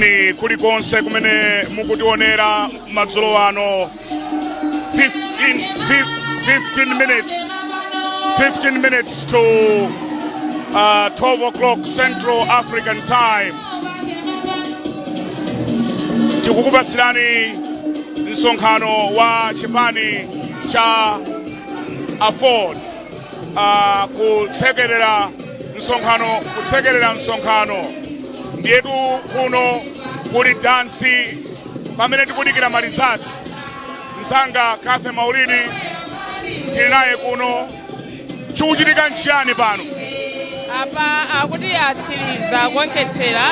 Tikulandireni kulikonse kumene mukutionera madzulo ano. 15 minutes, 15 minutes to 12 o'clock Central African Time. Tikukupatsirani msonkhano wa chipani cha AFORD, kutsekerera msonkhano, kutsekerera msonkhano. Ndiyetu kuno kuli dansi pamene tikudikira ma results. Msanga Kathe Maulidi tili naye kuno. Chikuchitika nchiyani pano? Apa akuti atsiriza kuonkhetsera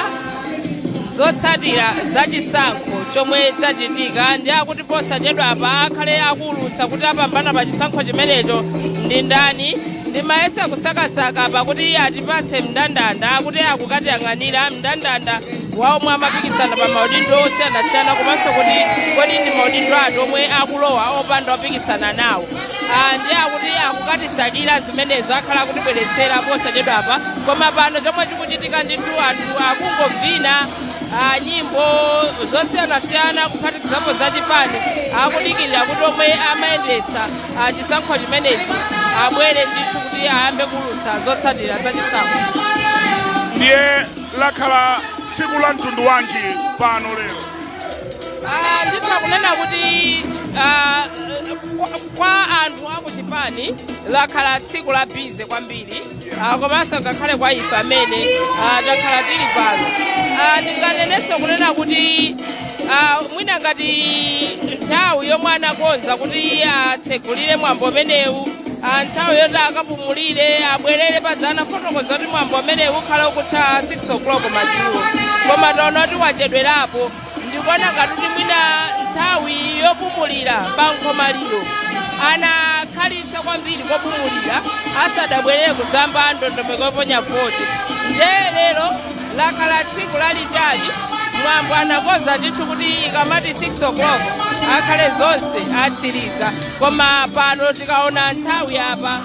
zotsatira za chisankho chomwe chachitika, ndi akuti posachedwa apa akhale akuwulutsa kuti apambana pa chisankho chimenecho ndi ndani. Ndimayesa kusakasaka pakuti atipatse mndandanda, akuti akukatiyang'anira mndandanda wa omwe amapikisana pa maudindo osiyanasiyana, komanso kuti kodi ndi maudindo ati omwe akulowa opanda opikisana nawo. Ndi akuti akukatisakira zimenezo, akhala akutibweretsera posachedwa apa. Koma pano chomwe chikuchitika ndithu, anthu akungovina nyimbo zosiyanasiyana, kuphatikizapo zachipani, akudikirira kuti omwe amayendetsa chisankho chimenechi abwere ndithu kuti ayambe kuwulutsa zotsatira za chisankho. Ndiye lakhala tsiku la mtundu wanji pano lero? Nditha kunena kuti kwa anthu akuchipani lakhala tsiku la busy kwambiri, komanso ngakhale kwa ife amene takhala tili pano. Ndinganenenso kunena kuti mwina ngati nthawi yomwe anakonza kuti atsegulire mwambo umenewu, nthawi yoti akapumulire abwerere padzana, fotokoza kuti mwambo umenewu ukhala ukutha 6 o'clock madzulo, koma taona kuti wachedwerapo. Ndikuona ngati kuti mwina nthawi yopumulira pa nkhomaliro anakhalitsa kwambiri kopumulira asadabwerere kuzamba ndondomeko yoponya voti. Nde lero lakhala tsiku lalitali. Mwambo anakonza ndithu kuti ikamati 6 o'clock akhale zonse atsiriza, koma pano tikaona nthawi apa,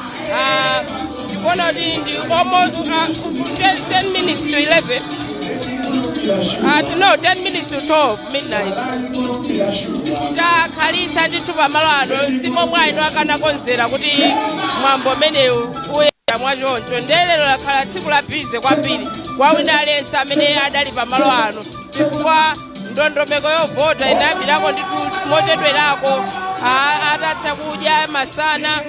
tikuona kuti ndi almost 10 minutes to 11, no, 10 minutes to 12 midnight. Takhalitsa ndithu pamalo ano, simomwe aino akanakonzera kuti mwambo umenewu uyenda mwachoncho. Ndelero lakhala tsiku la busy kwambiri kwa wina aliyense amene adali pamalo ano, chifukwa ndondomeko yovota inayambirako ndithu mochedwerako. Atatha kudya masana,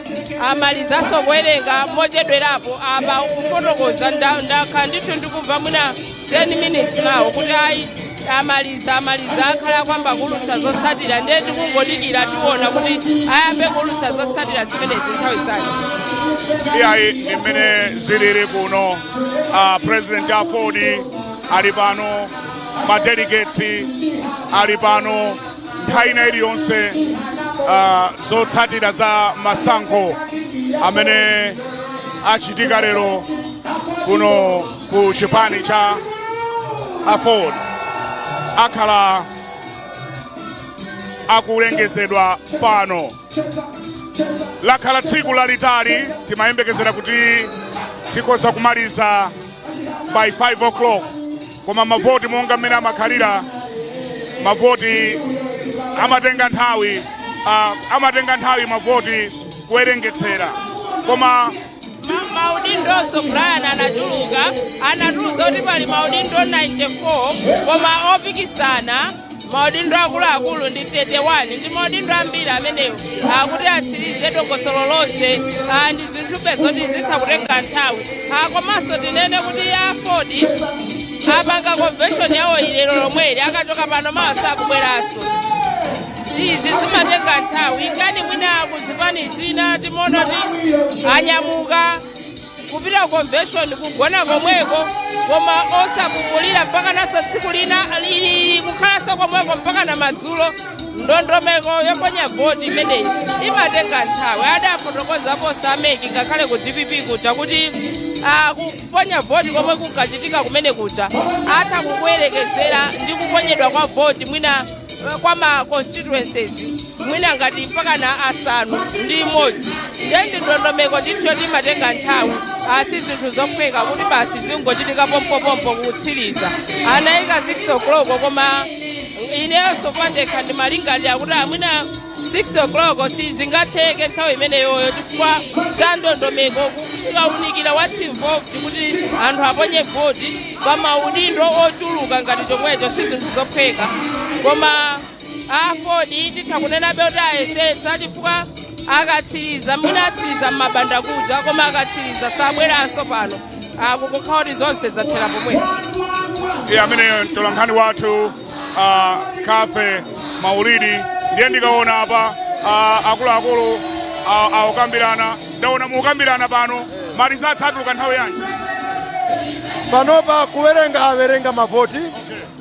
amalizanso kuwerenga mochedwerapo. Apa kufotokoza, ndakhala ndithu ndikumva mwina 10 minutes nawo kuti ayi, amaliza, amaliza, akhala kwamba kulutsa zotsatira. Ndiye tikungodikira, tiona kuti ayambe kulutsa zotsatira zimenezi nthawi zake. Iyayi, ndi mmene zilili kuno. President AFORD ali pano, ma delegates ali pano. Nthawi ina iliyonse zotsatira za masankho amene achitika lero kuno ku chipani cha AFORD akhala akulengezedwa pano. Lakhala tsiku lalitali. Timayembekezera kuti tikhoza kumaliza by 5 o'clock, koma mavoti monga mmene amakhalira, mavoti amatenga nthawi, amatenga nthawi mavoti kuwerengetsera, koma Maudindonso, Brian, anachuluka. Anatiuza kuti pali maudindo 94, koma opikisana maudindo akuluakulu ndi 31. Ndi maudindo ambiri amenewo. Akuti atsirize dongosolo lonse, ndi zinthu zoti zitha kutenga nthawi. Komanso tinene kuti AFORD apanga convention yawo ilero lomweli, akachoka pano mawa sakubweranso. Izi zimatenga nthawi. Ingani mwina kuzipani zina timaona kuti anyamuka kupita ku convention, kugona komweko, koma osapumulira mpaka naso tsiku lina lili kukhalanso komweko mpaka na madzulo. Ndondomeko yoponya voti imeneyi imatenga nthawi. Adafotokozapo a MEC ngakhale ku DPP kuja kuti kuponya voti komwe kunkachitika kumene kuja atha kukuyerekezera ndi kuponyedwa kwa voti mwina. kwa ma constituencies mwina ngati mpaka na 6 Ndiye ndi ndondomeko ndithu yoti imatenga nthawi. Si zinthu zophweka kuti basi zingochitika pompopompo kutsiriza. Anayika 6 o'clock, koma ineyonso pandekha ndimalingalira kuti amwina 6 o'clock sizingatheke nthawi imeneyoyo chifukwa cha ndondomeko, tikaunikira what's involved kuti anthu aponye voti pa maudindo ochuluka ngati chomwecho, si zinthu zophweka. Koma AFORD titha kunenabe kuti ayesetsa, chifukwa akatsiriza, mwina atsiriza m'mabanda kuja, koma akatsiriza sabweranso pano, akukukhala kuti zonse zathera pomwepo. Iye amene mtolankhani wathu Kafe Maulidi. Ndiye ndikaona apa akuluakulu akukambirana, ndaona mukukambirana pano, ma results atuluka nthawi yanji? Panopa kuwerenga, awerenga mavoti.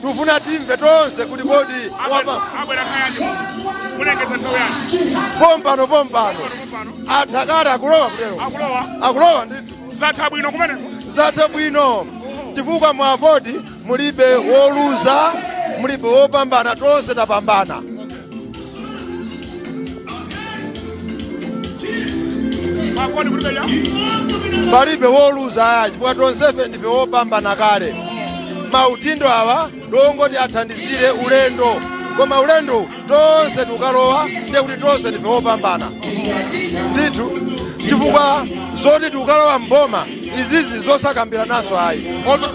Tufuna timve tonse kuti kodi wapa Abwera nthawi yanji? Mulengeza nthawi yanji? Pompano pompano. Pano? Athakale akulowa kutero. Akulowa? Akulowa ndithu. Zatha bwino kumeneko? Zatha bwino, chifukwa mu AFORD mulibe woluza, mulibe wopambana, tonse tapambana. AFORD kulibe ya Palibe woluza aya, chifukwa tonsefe ndife wopambana kale. Maudindo awa ndongoti athandizire ulendo, koma ulendo tonse tikalowa, ndiye kuti tonse ndife wopambana ndithu, chifukwa zoti tikalowa mboma izizi zosakambira nazo ayi.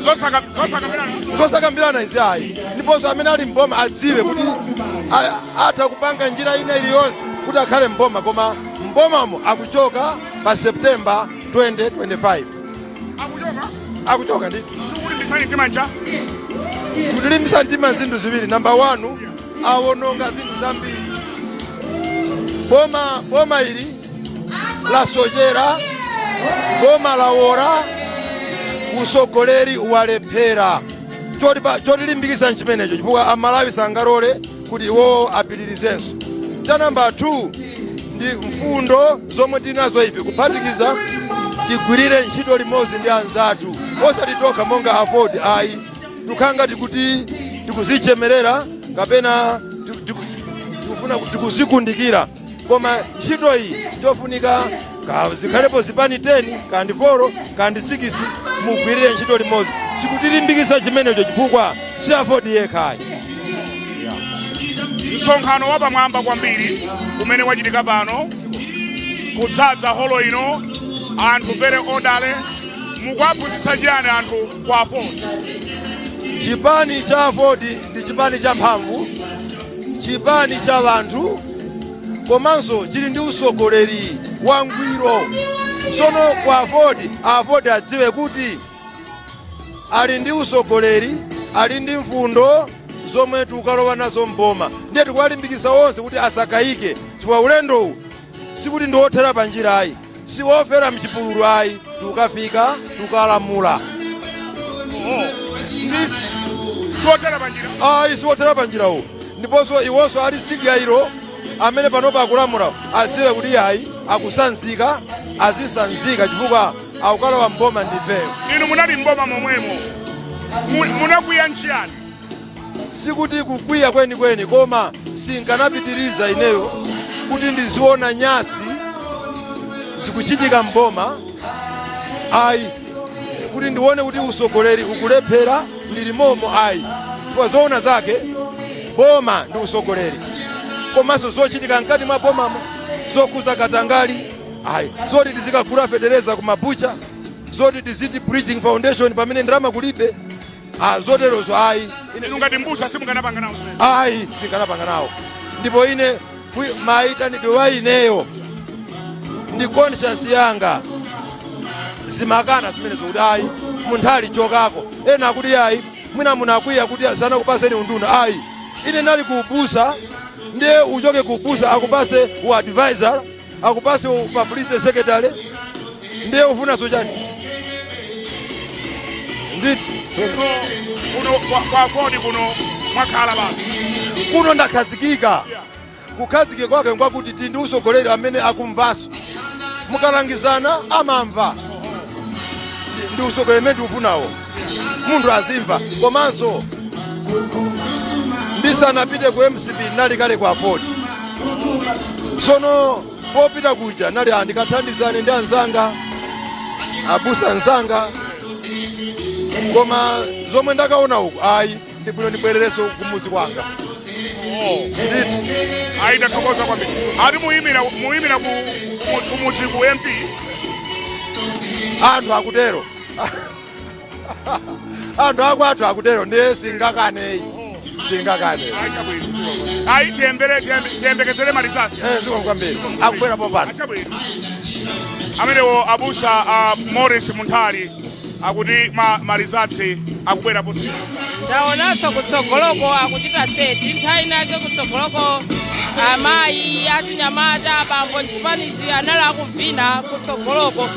Zosakambirana? Zosakambirana izi ayi. Ndiponso amene ali mboma adziwe kuti atha kupanga njira ina iliyonse kuti akhale mboma, koma mbomamo akuchoka pa September 2025. Akuchoka? Akuchoka ndithu. Sikulimbitsani mtima ncha? Kutilimbisa mtima zinthu ziwiri. Namba 1, awononga zinthu zambiri. Boma ili lasochera, boma lawora, usogoleri walephera. Chotilimbikitsa nchimenecho, chifukwa Amalawi sangalole kuti iwowo apitirizenso. Cha namba 2 ndi mfundo zomwe tinazo ife, kuphatikiza tigwirire ntchito limodzi ndi anzathu, osati tokha monga AFORD ayi. Tikhala ngati kuti tikuzichemerera kapena tikufuna tikuzikundikira, koma ntchito iyi chofunika zikhalepo zipani 10 kandi 4 kandi 6, mugwirire ntchito limodzi. Chikutilimbikitsa chimenecho, chifukwa si AFORD yekhayi. Msonkhano wapamwamba kwambiri umene wachitika pano, kudzaza holo ino, anthu very orderly. Mukuwaphunzitsa chiyani anthu kwa AFORD? Chipani cha AFORD ndi chipani cha mphamvu, chipani cha vanthu, komanso chili ndi usogoleri wangwiro. Tsono kwa AFORD, AFORD adziwe kuti ali ndi usogoleri, ali ndi mfundo zomwe tikukalowa nazo mboma. Ndiye tikuwalimbikitsa onse kuti asakayike, chifukwa ulendowu sikuti ndi wothera pa njira ayi, si wofera mchipululu ayi. Tikukafika, tikukalamula ndithu. Siwothera pa njira? Ayi, siwothera pa njirawo. Ndiponso iwonso ali sigairo amene panopa akulamula adziwe kuti ayi, akusanzika, azisanzika, chifukwa akukalowa mboma ndifeyo. Inu munali mboma momwemo. Munakwiya nchiyani? Sikuti kukwiya kwenikweni, koma sinkanapitiriza ineyo kuti ndiziona nyasi zikuchitika mboma ayi, kuti ndione kuti usogoleri ukulephera ndili momo ayi, chifukwa zoona zake boma ndi usogoleri, komanso zochitika mkati mwa bomamo zokhuza katangali ayi, zoti tizikagula fetereza ku mabucha, zoti tiziti Bridging Foundation pamene ndalama kulibe, zoterozo ayi. Inu ngati mbusa simunganapanga nawo zimene? Ayi, sinkanapanga nawo. Ndipo ine mayitanidwe wa ineyo ndi conscience yanga zimakana zimenezo, kuti ayi, munthu ali chokako. Ena akuti ayi, mwina munakwiya kuti sanakupaseni unduna. Ayi, ine nali kubusa, ndiye uchoke kubusa akupase u advisor, akupase u publicity secretary, ndiye ufuna chani nditi? So kuno kwa AFORD kuno mwakhala basi? Kuno ndakhazikika. Kukhazikika kwake nkwakuti tili ndi usogoleri amene akumvanso, mukalangizana amamva. Ndi usogoleri amene tikufunawo, munthu azimva. Komanso ndi Ndisanapite ku MCP nali kale ku AFORD. Sono popita kuja nali andikathandizane ndi anzanga, abusa anzanga, koma zomwe ndakaona uku, ayi, ndibwino ndibwererenso kumuzi kwanga. Ndithu. Ayi, tathokoza kwambiri. Ati muyimira kumudzi ku MP? Anthu akutero, anthu akwathu akutero, ndiye singakaneyi, singakane. Ayi, chabwino. Ayi, tiyembekezere ma results. Eh, zikomo kwambiri, akubwera pompano. Achabwino. Amenewo abusa Morris Munthali akuti ma results akubwera posi. Ndaonanso kutsogoloko akuchita set. Nthawi inake kutsogoloko amayi, achinyamata, abambo mchipanichi anali akuvina kutsogoloko.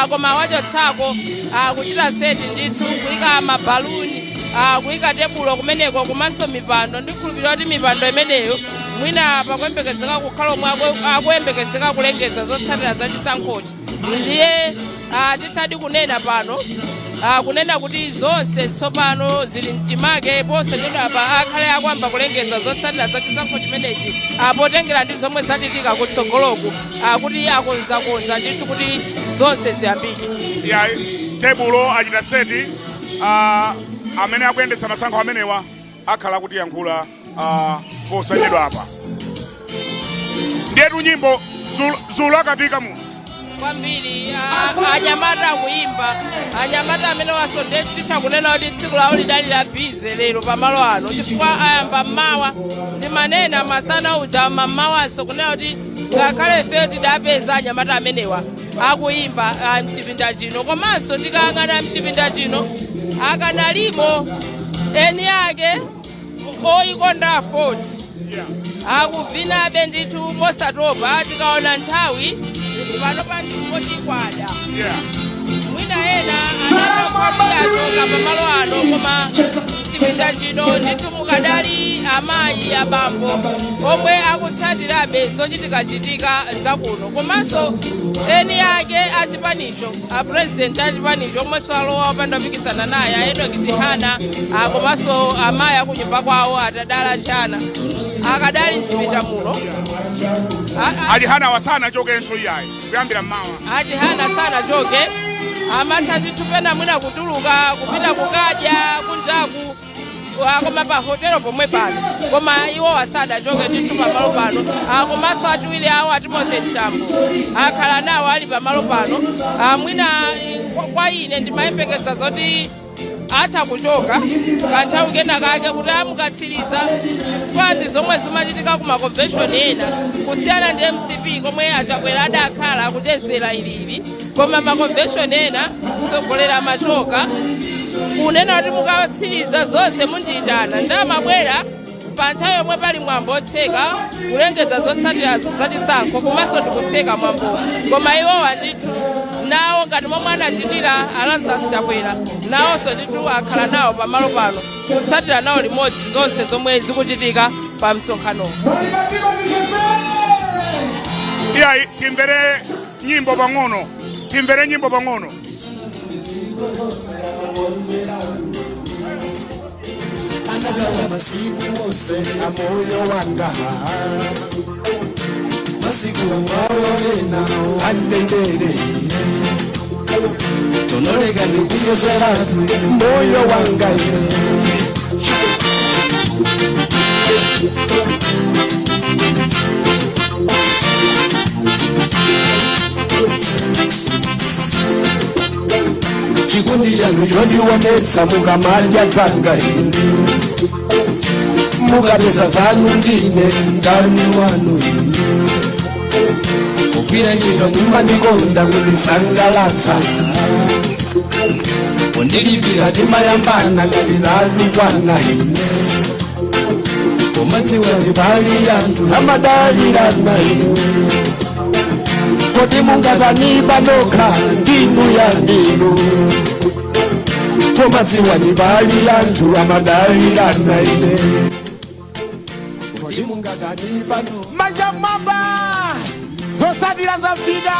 Koma wachotsako, akuchita set ndithu, kuyika mabaluni, kuyika tebulo kumeneko komanso mipando. Ndikhulupirira kuti mipando imeneyo mwina pakuyembekezeka kukhala omwe akuyembekezeka kulengeza zotsatira za chisankhochi. Ndiye tithadi kunena pano, kunena kuti zonse tsopano zili mtimake. Posachedwapa akhale akwamba kulengeza zotsatira za chisankho chimenechi, potengera ndi zomwe zachitika kutsogoloku, kuti akonzakonza ndithu kuti zonse ziyambike. Ya, tebulo achita set. Amene akuyendetsa masankho amenewa akhala akutiyankhula posachedwa apa. Ndiyetu nyimbo zulu akatika muno. Kwambiri. Anyamata akuyimba, anyamata amene wasonde titha kunena kuti tsiku lawo lidali la busy lero pamalo ano, chifukwa ayamba mmawa. Ndimanena masana uja, mammawanso, kunena kuti ngakhale ifeyo tidapeza anyamata amenewa akuyimba mchipinda chino. Komanso tikayang'ana mchipinda chino, akanalimo eni ake oyikonda AFORD akuvinabe ndithu mosatopa. Tikaona nthawi pano pa ndipotikwada, mwina ena anatokwati achoka pamalo ano, koma chipinda chino ndithu mukadali amayi, abambo omwe akutsatirabe zochitikachitika zakuno, komanso eni ake achipanicho, apresident achipanicho omwenso alowa opanda kupikisana naye, a Enoch Chihana, komanso amayi akunyumba kwawo atadala chana akadali mchipinda muno. A Chihana wasanachokenso iyayi kuyambira mmawa. A Chihana sanachoke. Amatha ndithu pena mwina kutuluka kupita kukadya kunjaku, koma pa hotelo pomwe pano, koma iwo asadachoke ndithu pamalo pano. Komanso achiwiri awo a Timothy Mtambo akhala nawo ali pamalo pano. Mwina kwa ine ndimayembekeza zoti atha kuchoka kanthawi kena kake kuti amukatsiriza fandi zomwe zimachitika ku ma convention ena, kusiyana ndi MCP komwe Achakwera adakhala akuchezera ilili, koma ma convention ena mtsogolera amachoka kunena kuti mukatsiriza zonse mundiyitana, ndamabwera pa nthawi yomwe pali mwambo otseka kulengeza zotsatira zachisankho komanso ndikutseka mwambo. Koma iwowa ndithu nawo, ngati momwe anachitira a Lazarus Chakwera, nawonso ndithu akhala nawo pamalo pano kutsatira nawo limodzi zonse zomwe zikuchitika pa msonkhanowo. Iyayi, timvere nyimbo pang'ono, timvere nyimbo pang'ono. Anagawa masiku wose amoyo wanga, masiku wawena andendere tonoleka ndikuyezeratu moyo wanga. Chikundi chanu chondionetsa mukamadya dzanga inu, mukapeza zanu ndine ndani wanu inu. Kugwira ntchito mumandikonda kundisangalatsa, kundilipira timayambana ngati ladukwana ine, komadziwa ndipali anthu amadalirana inu. Kodi mungatani nokha ndinu ya ndinu? Komadziwa ndipali anthu amadalirana ine. Kodi mungatani pano? Manja mwamba, zotsatira zafika.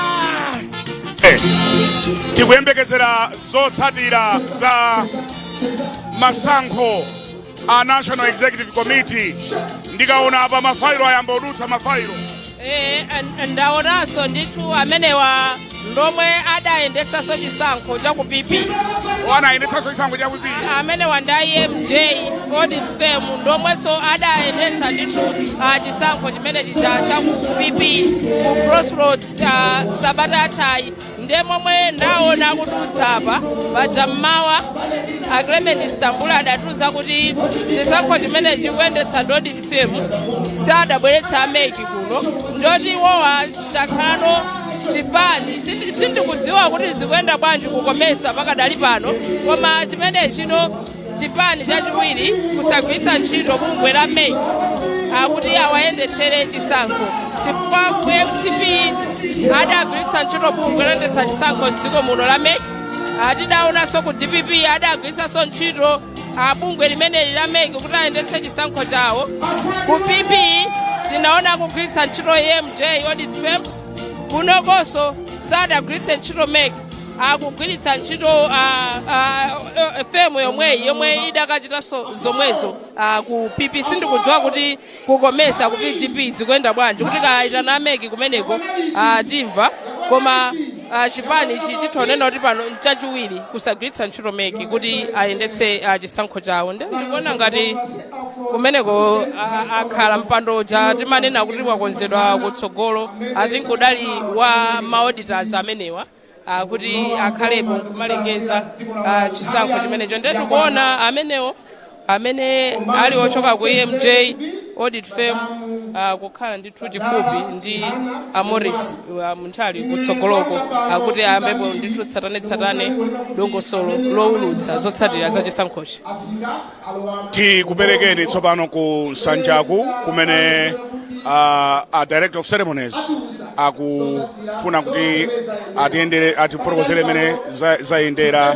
Tikuyembekezera zotsatira za masankho. A National Executive Committee, ndikaona apa mafailo ayamba kudutsa mafailo. Ndaonanso ndithu amenewa ndomwe adayendetsanso chisankho cha ku PP. Anayendetsanso chisankho cha ku PP. Amenewa ndi EMJ Audit Firm, ndomwenso adayendetsa ndithu chisankho chimenechi cha ku PP ku Crossroads sabata yathayi. Ndiye momwe ndaona kudutsa apa paja mmawa, a Clement Stambula adatiuza kuti chisankho chimene chikuyendetsa ndi audit firm, sadabweretsa a MEC kuno, ndoti iwowa chakhalano chipani. Sindikudziwa kuti zikuyenda bwanji ku COMESA pakadali pano, koma chimene chino chipani chachiwiri kusagwiritsa ntchito bungwe la MEC akuti awayendetsere chisankho, chifukwa ku MCP adagwiritsa ntchito bungwe loyendetsa chisankho mdziko muno la MEC. Tidaonanso ku DPP adagwiritsanso ntchito bungwe limeneli la MEC kuti ayendetse chisankho chawo. Ku PP tinaona kugwiritsa ntchito EMJ Audit Firm. Kunokonso sadagwiritse ntchito MEC, akugwiritsa ntchito firm yomweyi yomwe idakachitanso zomwezo ku PP. Sindikudziwa kuti ku COMESA, ku PDP zikuyenda bwanji, kuti kayitana a MEC kumeneko, timva. Koma chipani ichi tithonena kuti pano nchachiwiri kusagwiritsa ntchito MEC kuti ayendetse chisankho chawo. Ndi ndikuona ngati kumeneko akhala mpando uja timanena kuti wakonzedwa kutsogolo. I think udali wa ma auditors amenewa kuti akhalepo nkumalengeza chisankho chimenecho. Ndiye tikuona amenewo amene ali ochoka ku EMJ Audit Firm kukhala ndithu chifupi ndi a Morris Munthali kutsogoloko, akuti ayambepo ndithu tsatanetsatane dongosolo lowulutsa zotsatira za chisankhochi. Tikuperekeni tsopano ku nsanjaku kumene a director of ceremonies akufuna kuti atiyendere, atifotokozere mene zayendera.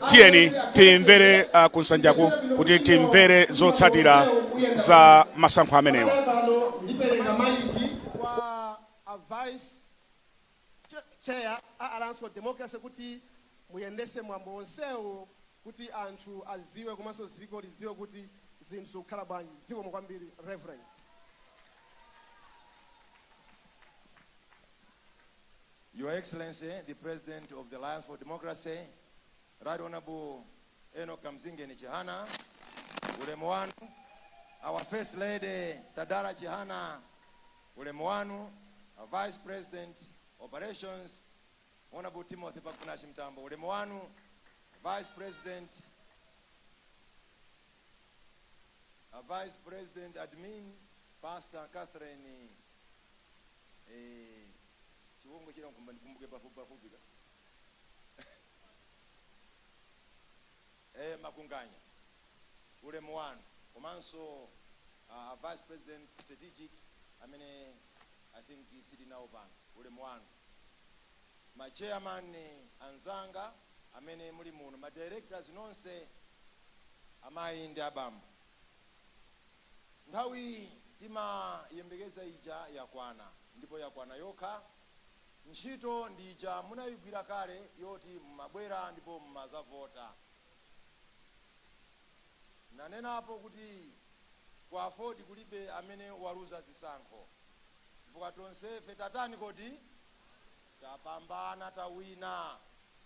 Tiyeni timvere ku nsanjaku kuti timvere zotsatira za masankho amenewa. Pano ndipereka maiki kwa a vice chair a Alliance for Democracy kuti muyendese mwambo wonsewu kuti anthu aziwe komanso dziko liziwe kuti zinthu zikukhala bwanji. Zikomo kwambiri, Reverend. Your Excellency, the President of the Alliance for Democracy, Right Honorable Enoch Kamzingeni Chihana, ulemu wanu, our First Lady Tadala Chihana, ulemu wanu, our Vice President Operations, Honorable Timothy Pakunashi Mtambo, ulemu wanu, Vice President, our Vice President Admin, Pastor Catherine, chibongo chila nkumba ndikumbuke pafupi pafupi ka Makunganya, ulemu wanu, komanso Vice President Strategic amene I think sitinawo pano, ulemu wanu, ma chairman anzanga amene muli muno, ma directors nonse, amayi ndi abambo, nthawi timayembekeza ija yakwana, ndipo yakwana yokha. Ntchito ndi ija munayigwira kale yoti mumabwera ndipo mumazavota. Nanenapo kuti ku AFORD kulibe amene waluza zisankho, chifukwa tonsefe tatani kodi? Tapambana, tawina,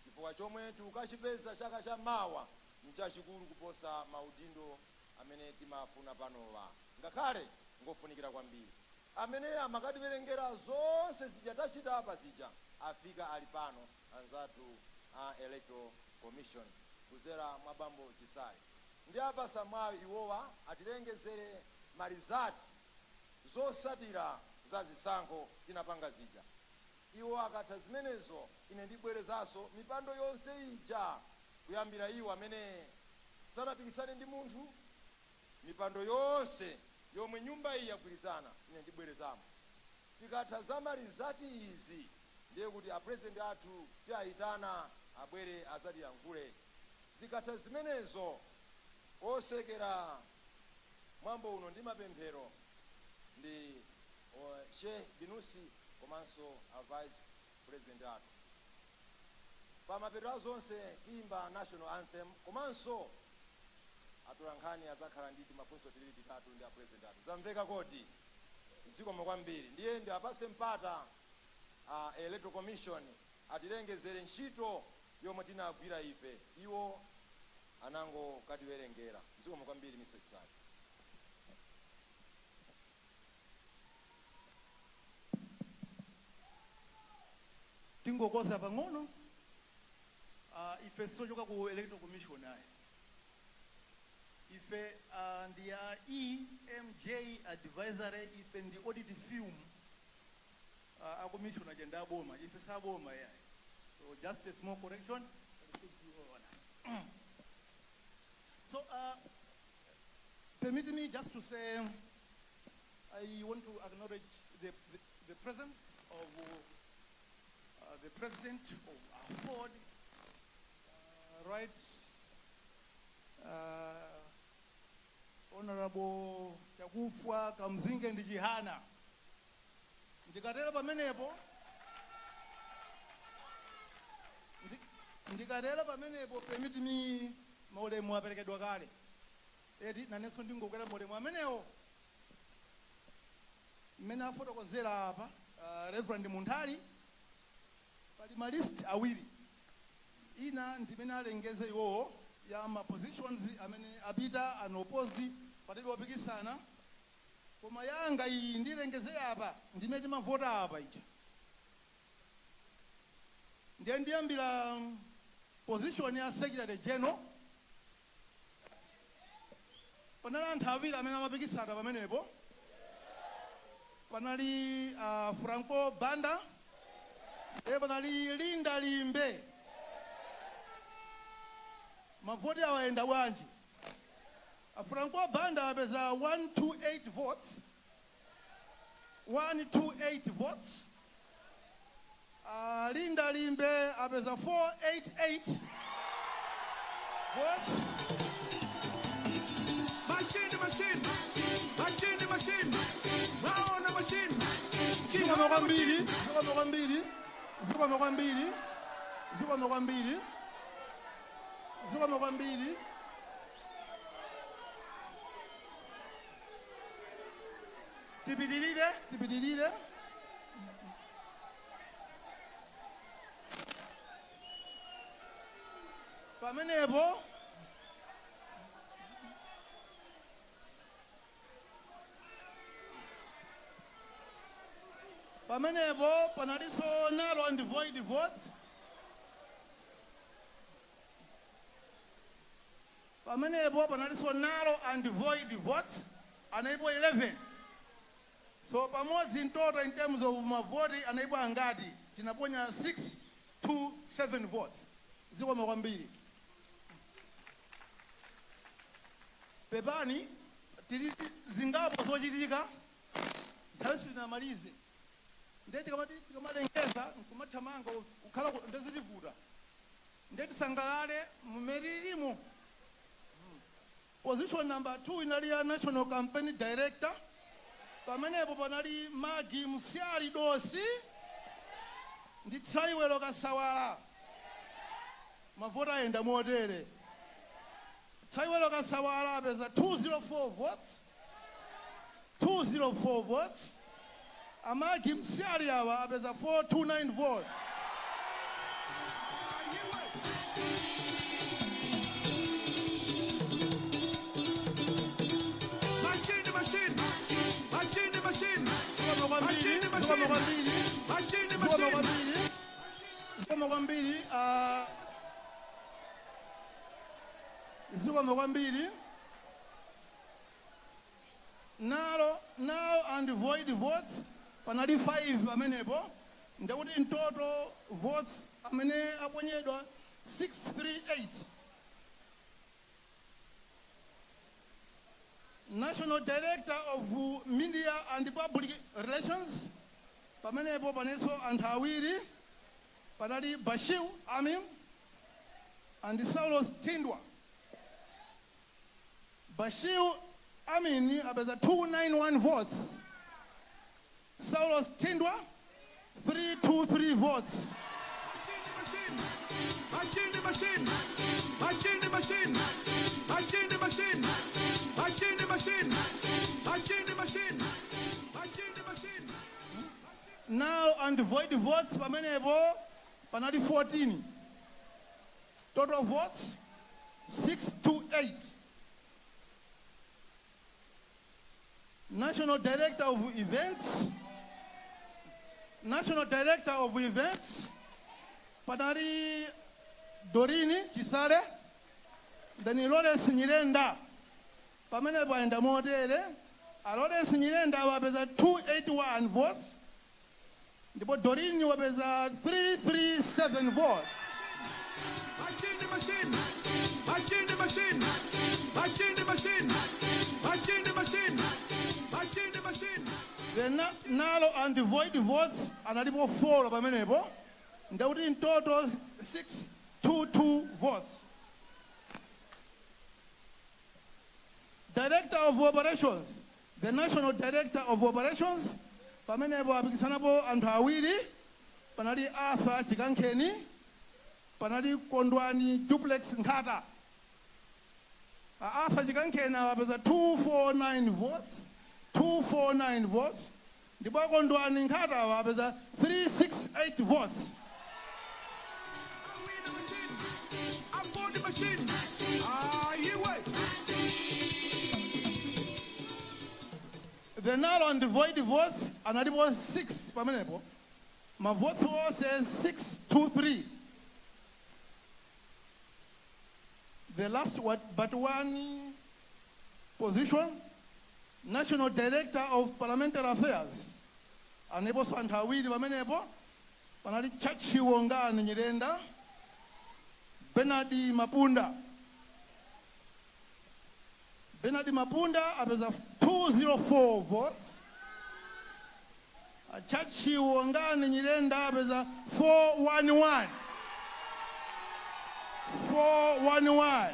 chifukwa chomwe tikukachipeza chaka cha mawa nchachikulu kuposa maudindo amene timafuna panowa, ngakhale ngofunikira kwambiri. Amene amakatiwerengera zonse zija tachita apa zija afika, ali pano anzathu a Electoral Commission kuzera mwa bambo Chisale. Ndi apasa mwayi iwowa atilengezere ma result, zosatira za zisankho tinapanga zija. Iwo akatha zimenezo, ine ndibwerezanso mipando yonse ija, kuyambira iwo amene sanapikisane ndi munthu, mipando yonse yomwe nyumba iyi yagwirizana, ine ndibwerezamo. Tikatha za ma result izi, ndiye kuti a President athu tiayitana abwere azatiyankhule. Zikatha zimenezo, osekera mwambo uno ndi mapemphero ndi Sheikh Binusi komanso a Vice President athu. Pamapeto a zonse tiyimba national anthem komanso Atolankhani azakhala ndi timafunso tiwiri titatu ndi a president athu. Zamveka kodi? Zikomo kwambiri. Ndiye ndi apase mpata Electoral Commission atilengezere ntchito yomwe tinagwira ife, iwo anango katiwerengera. Zikomo kwambiri, Mr. Chisale. Tingokoza pang'ono. Ife sochoka ku Electoral Commission ayi. Ife ndi ya EMJ Advisory. Ife ndi audit firm. A commission aja ndi aboma, ife saboma yayi. So just a small correction. So permit me just to say I want to acknowledge the presence of the president of AFORD, Right Honorable Chakufwa Kamzinge ndi Chihana. Ndikatero pamenepo, permit me, maulemu aperekedwa kale eti, nanenso ndingokwera maulemu amenewo mmene afotokozera apa Reverend Munthali. Pali ma list awiri, ina ndimene alengeze iwowo ya ma positions amene apita unopposed, palibe wopikisana. Koma yanga iyi ndilengeze apa ndimene timavota apa ija. Ndiye ndiyambira position ya secretary general. Panali anthu awiri amene amapikisana pamenepo. Panali Franco Banda, e panali Linda Limbe. Mavoti awayenda bwanji? Franco Banda apeza 128 votes, 128 votes. Linda Limbe apeza 488 votes. Machine, machine, machine, machine. Waona machine. Zikomo kwambiri, zikomo kwambiri, zikomo kwambiri, zikomo kwambiri, zikomo kwambiri. Tipitirire, tipitirire. Pamenepo panalinso null and void votes. Pamenepo panalinso null and void votes, analipo 11. So pamodzi in total, in terms of mavoti, analipo angati? Tinaponya 6 2 7 votes. Zikomo kwambiri. Pepani, tili zingapo zochitika, nthawi sitinamalize. Ndiye tikamati tikamalengeza nkumathamanga kukhala ndezitivuta. Ndiye tisangalale mmene tilimo. Position number 2 inali ya national campaign director. Pamenepo panali Magi Msyali Dosi ndi Traiwelo Kasawala. Mavoti ayenda motere: Traiwelo Kasawala apeza 204 votes, 204 votes. Amagi Msyali awa apeza 429 votes. Machine, machine, machine, machine. Zikomo kwambiri, zikomo kwambiri. Machine, Zikomo machine. kwambiri, zikomo kwambiri, zikomo kwambiri. Null and void votes panali 5 pamenepo. Ndekuti in total votes amene aponyedwa 638. National director of media and public relations, pamenepo panenso anthu awiri. Panali Bashir Amin and Saulos Tindwa. Bashir Amin apeza 291 votes, Saulos Tindwa 323 votes. Machine, machine, machine, machine, machine, machine, machine. Null and void votes pamenepo panali 14. Total votes 628. National Director of Events, National Director of Events panali Dorini Chisale, then Lawrence Nyirenda. Pamenepo ayenda motere: a Lawrence Nyirenda wapeza 281 votes, ndipo Dorini wapeza 337 votes. Machine, machine, machine, machine, machine, machine, machine, machine, machine, machine. The null and void votes analipo 4 pamenepo, ndekuti in total 622 votes. Director of Operations, the National Director of Operations, pamenepo apikisanapo anthu awiri. Panali Arthur Chikankheni, panali Kondwani Duplex Nkhata. A Arthur Chikankheni awapeza 249 votes, 249 votes, ndipo Kondwani Nkhata awapeza 368 votes. I'm on the machine. Ah, you wait. The null and void votes analipo 6 pamenepo, mavotes onse 623. The last one, but one position, National Director of Parliamentary Affairs, analiponso anthu awiri pamenepo. Panali Chachiwongani Nyirenda, Bernard Mapunda. Bernard Mapunda apeza 204 votes, Chachiwongani Nyirenda apeza 411, 411.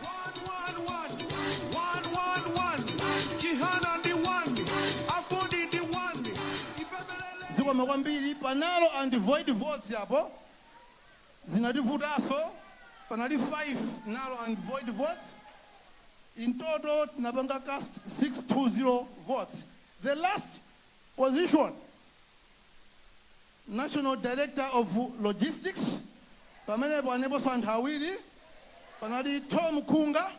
One, one, one, one, one, one. Chihana the one. Afundi the one. Ipembelele. Zikomo kwambiri. Pa null and void votes yapo zinativutanso, panali 5 null and void votes. In total tinapanga cast 620 votes. The last position, National Director of Logistics, pamenepo aneponso anthu awiri. Panali Tom Kunga,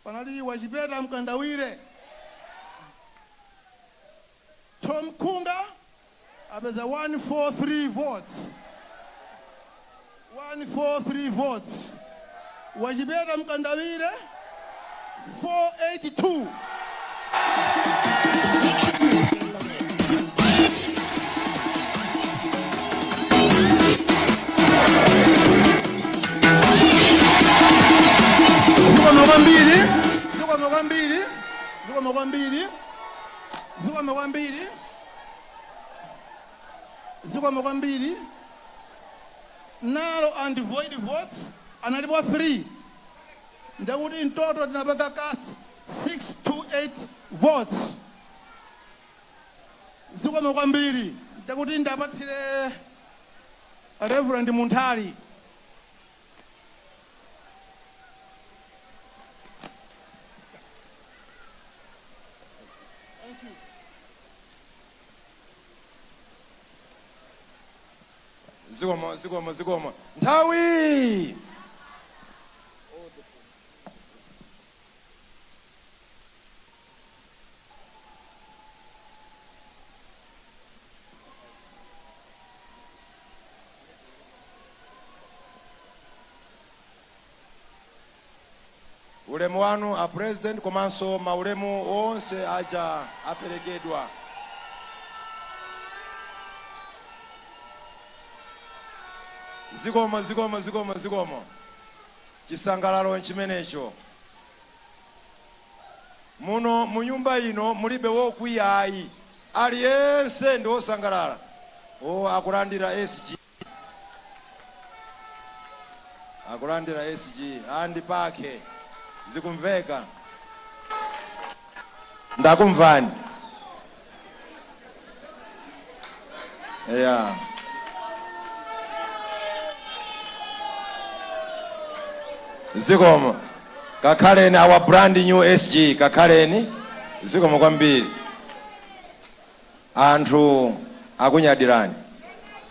panali Wachipeta Mkandawire. Tom Kunga apeza 143 votes, 143 votes. Wachipeta Mkandawire 482. Zikomo kwambiri, zikomo kwambiri, zikomo kwambiri, zikomo kwambiri, zikomo kwambiri. Null and void votes analipo 3, ndekuti in total tinapanga cast 628 votes. Zikomo kwambiri. Ndekuti ndapatsire Reverend Munthali. Thank you. Zikomo, zikomo, zikomo. Nthawi. Ulemu wanu a President, komanso maulemu onse aja aperekedwa. Zikomo, zikomo, zikomo, zikomo. Chisangalalo chimenecho. Muno mu nyumba ino mulibe wokwiya ayi, aliyense ndi wosangalala. O, akulandira SG, akulandira SG andi pake zikumveka. Ndakumvani ya. Zikomo. Kakhaleni, our brand new SG, kakhaleni. Zikomo kwambiri. Anthu akunyadirani.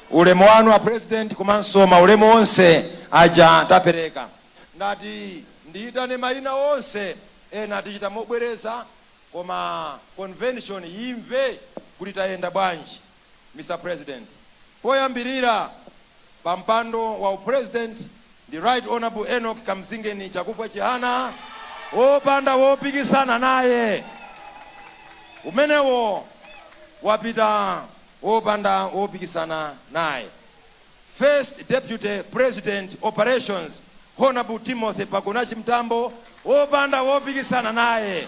Ulemu wanu a President komanso maulemu onse aja tapereka. Ndati ndiyitane mayina onse, ena tichita mobwereza, koma convention yimve kuti tayenda bwanji. Mr President, poyambirira pa mpando wa upresident ndi Right Honorable Enoch Kamzingeni Chakufwa Chihana, wopanda wopikisana naye. Umenewo wapita wopanda wopikisana naye. First Deputy President Operations, Honorable Timothy Pagonachi Mtambo, wopanda wopikisana naye.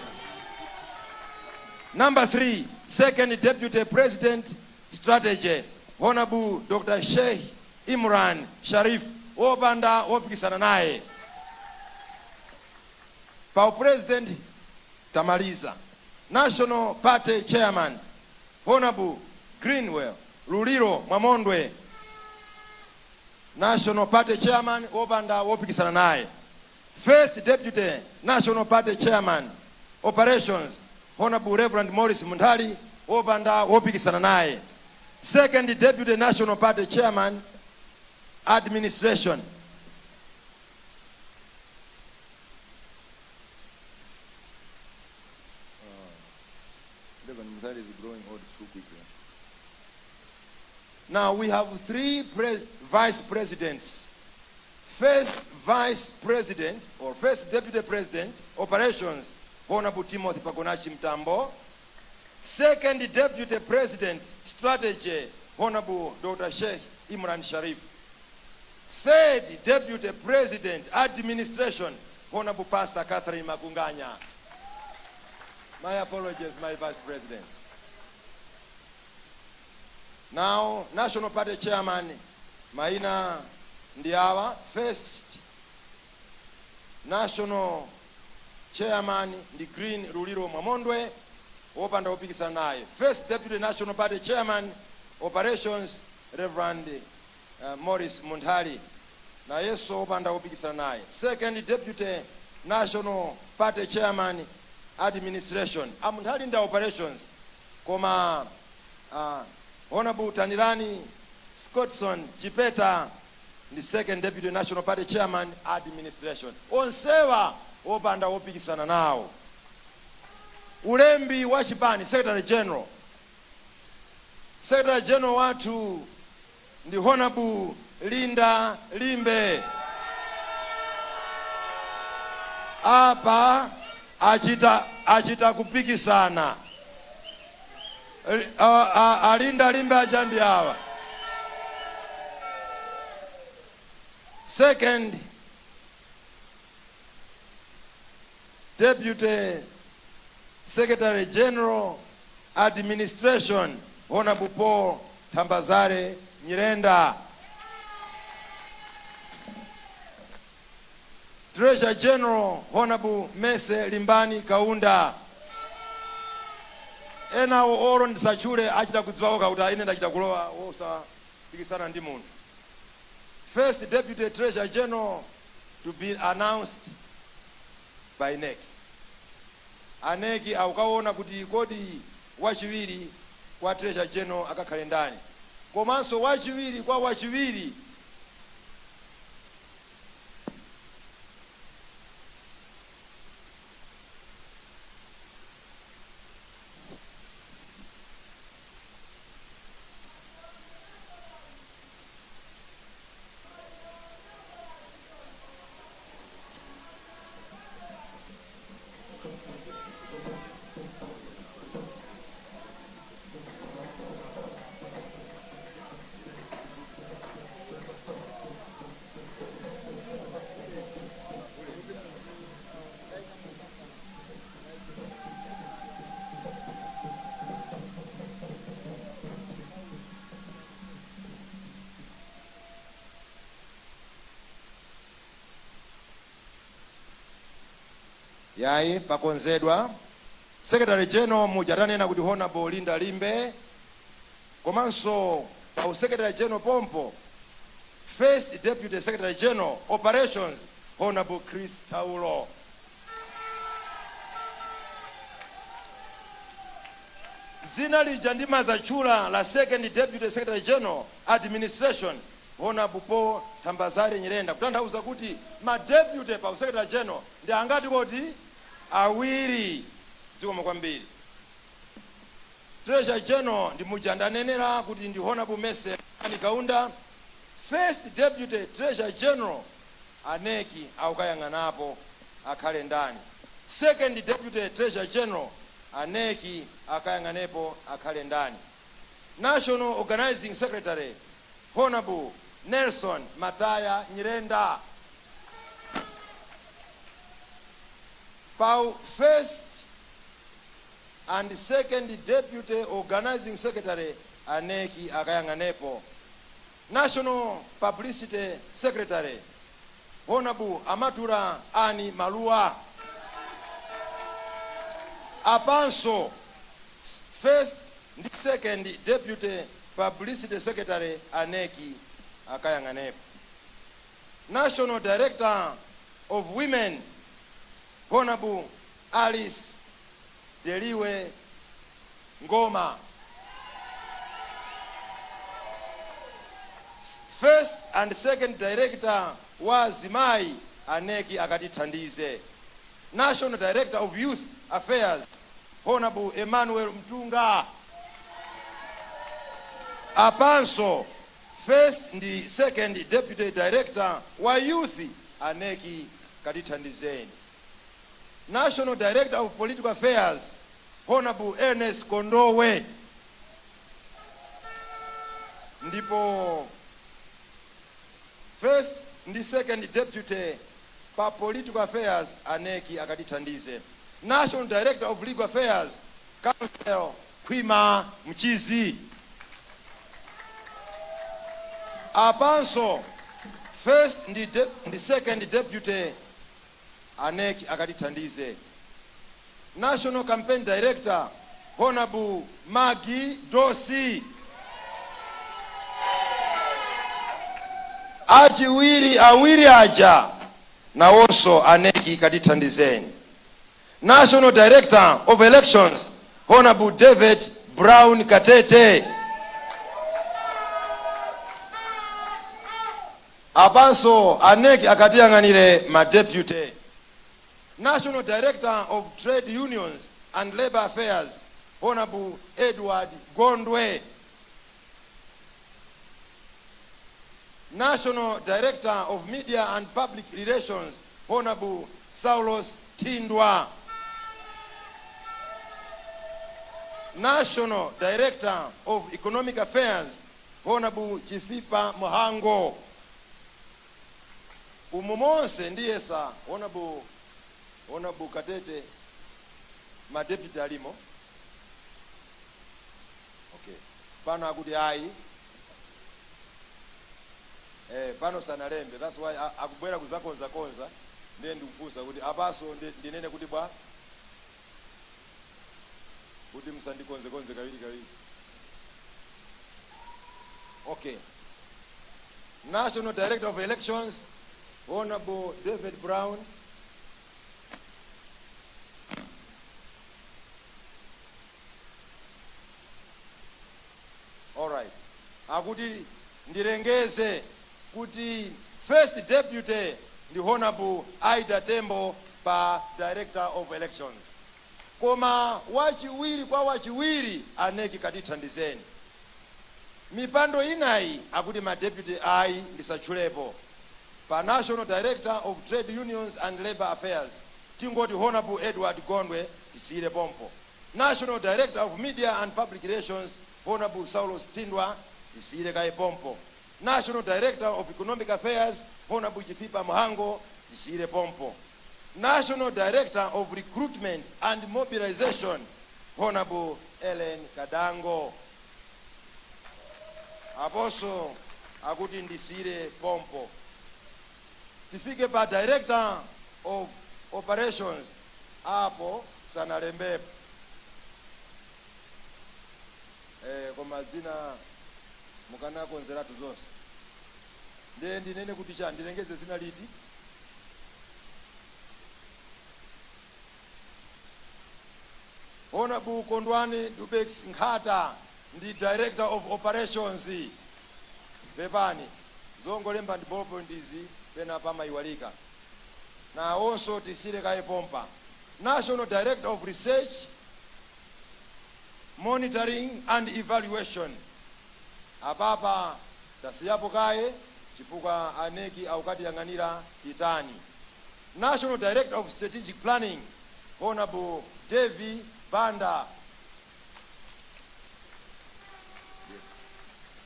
Number 3, Second Deputy President Strategy, Honorable Dr. Sheikh Imran Sharif, wopanda wopikisana naye. Pa president tamaliza. National Party Chairman, Honorable Greenwell Luliro Mwamondwe, National Party Chairman, wopanda wopikisana naye. First Deputy National Party Chairman Operations, Honorable Reverend Morris Munthali, wopanda wopikisana naye. Second Deputy National Party Chairman Administration, Reverend Munthali is growing old too quickly. Now we have 3 vice presidents. First Vice President or First Deputy President Operations, Honorable Timothy Pagonachi Mtambo. Second Deputy President Strategy, Honorable Dr. Sheikh Imran Sharif. Third Deputy President Administration, Honorable Pastor Catherine Makunganya. My apologies, my Vice President. Now, National Party Chairman, maina ndi awa. First National Chairman ndi Green Luliro Mwamondwe, wopanda wopikisana naye. First Deputy National Party Chairman Operations, Reverend Morris Munthali, nayenso wopanda wopikisana naye. Second Deputy National Party Chairman Administration, a Munthali ndi Operations, koma Honorable Tanirani Scottson Chipeta ndi Second Deputy National Party Chairman Administration. Onsewa wopanda wopikisana nawo. Ulembi wa chipani, Secretary General. Secretary General wathu ndi Honorable Linda Limbe. Apa achita kupikisana. Alinda Limbe aja ndi awa. Second Deputy Secretary General Administration, Honorable Paul Tambazare Nyirenda. Treasurer General, Honorable Mese Limbani Kaunda. Enawo oro ndisachule, achita kudziwawo kuti ine ndachita kulowa wosapikisana ndi munthu. First Deputy Treasurer General to be announced by NEC. A NEC akukaona kuti kodi wachiwiri kwa Treasurer General akakhale ndani, komanso wachiwiri kwa wachiwiri. Yayi, pakonzedwa. Secretary General muja tanena kuti Honorable Linda Limbe, komanso pa Secretary General pompo, First Deputy Secretary General Operations, Honorable Chris Taulo. Zina lija ndimazatchula la second deputy secretary general administration, Honorable Paul Tambazare Nyirenda, kutanthauza kuti ma deputy pa secretary general ndi angati koti? Awiri. Zikomo kwambiri. Treasurer general ndi muja ndanenera kuti ndi Honorable Mercy Kaunda. First deputy treasurer general, a NEC akukayang'anapo akhale ndani. Second deputy treasurer general, a NEC akayang'anepo akhale ndani. National organizing secretary, Honorable Nelson Mataya Nyirenda. Pa first and second deputy organizing secretary, a NEC akayang'anepo. National publicity secretary, Honorable Amatura Ani Maluwa. Apanso first ndi second deputy publicity secretary, a NEC akayang'anepo. National director of women, Honorable Alice Deliwe Ngoma. First and second director wa azimayi, a NEC akatithandize. National director of youth affairs, Honorable Emmanuel Mtunga. Apanso first ndi second deputy director wa youth, a NEC katithandizeni. National director of political affairs, Honorable Ernest Kondowe. Ndipo first ndi second deputy pa political affairs, a NEC akatithandize. National director of legal affairs, Counsel Khwima Mchizi. Apanso first ndi second deputy, a NEC akatithandize. National campaign director, Honorable Magi Dosi. Achiwiri awiri aja nawonso a NEC katithandizeni. National director of elections, Honorable David Brown Katete. Apanso a NEC akatiyang'anire ma deputy. National director of trade unions and labor affairs, Honorable Edward Gondwe. National director of media and public relations, Honorable Saulos Tindwa. National director of economic affairs, Honorable Chifipa Muhango. Umu monse ndiyesa, Honorable Katete, ma deputy alimo. Okay, pano akuti ayi, pano sanalembe. That's why akubwera kuzakonza konza. Ndiye ndikufunsa kuti apaso ndinene kuti bwa kuti musandikonze konze kawiri kawiri. Okay, national director of elections, Honorable David Brown. Alright, akuti ndilengeze kuti first deputy ndi Honorable Aida Tembo pa director of elections, koma wachiwiri kwa wachiwiri, a NEC katithandizeni. Mipando inayi akuti ma deputy ayi ndisatchulepo. Pa national director of trade unions and labor affairs, tingoti Honorable Edward Gondwe, tisiyire pompo. National director of media and public relations, Honorable Saulos Tindwa, tisiyire kaye pompo. National director of economic affairs, Honorable Chifipa Muhango, tisiyire pompo. National director of recruitment and mobilization, Honorable Ellen Kadango, aponso akuti ndisiyire pompo. Tifike pa director of operations, apo sanalembepo, koma zina mukanakonzeratu zonse. Ndiye ndinene kuti cha ndilengeze zina liti? Honorable Kondwani Dubex Nkhata ndi Director of Operations. Pepani, zongolemba ndi ballpoint izi, pena pamayiwalika. Nawonso tisire kaye pompa. National Director of Research, Monitoring and Evaluation, apapa tasiyapo kaye chifukwa a NEC akukatiyang'anira titani. National Director of Strategic Planning, Honorable Davy Banda. Yes.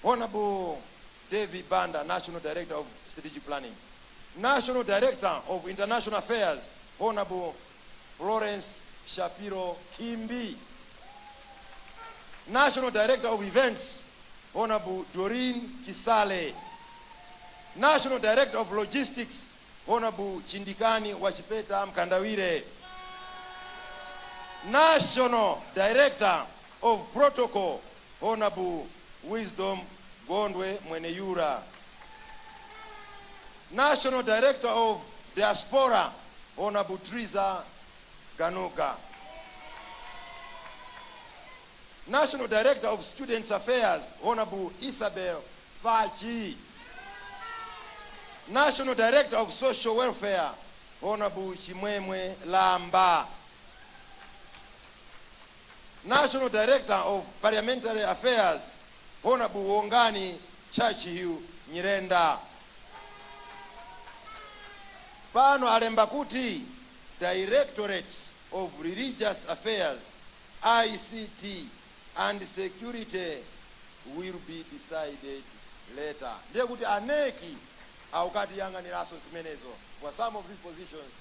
Honorable Davy Banda, National Director of Strategic Planning. National Director of International Affairs, Honorable Florence Shapiro Kimbi. National Director of Events, Honorable Doreen Chisale. National Director of Logistics, Honorable Chindikani Wachipeta Mkandawire. National Director of Protocol, Honorable Wisdom Gondwe Mweneyura. National Director of Diaspora, Honorable Triza Ganuga. National Director of Students Affairs, Honorable Isabel Fachi. National Director of Social Welfare, Honorable Chimwemwe Lamba. National Director of Parliamentary Affairs, Honorable Wongani Churchill Nyirenda. Pano alemba kuti Directorate of Religious Affairs, ICT and Security will be decided later. Ndiye kuti a NEC akukatiyang'aniranso zimenezo, for some of these positions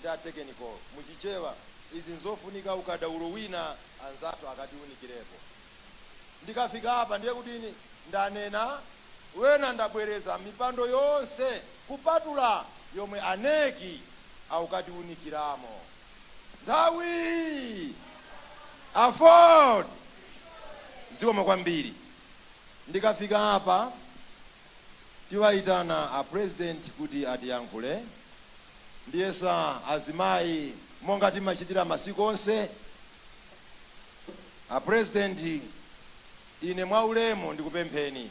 ndi a technical. Muchichewa izi nzofunika ukadaulo wina anzathu akatiwunikirepo. Ndikafika apa ndiye kuti ndanena wena ndabwereza mipando yonse kupatula yomwe a NEC akukatiwunikiramo. Nthawi AFORD, zikomo kwambiri. Ndikafika apa tiwayitana a President kuti atiyankhule. Ndiyesa azimayi, monga timachitira masiku onse. A President, ine mwaulemu ndikupempheni.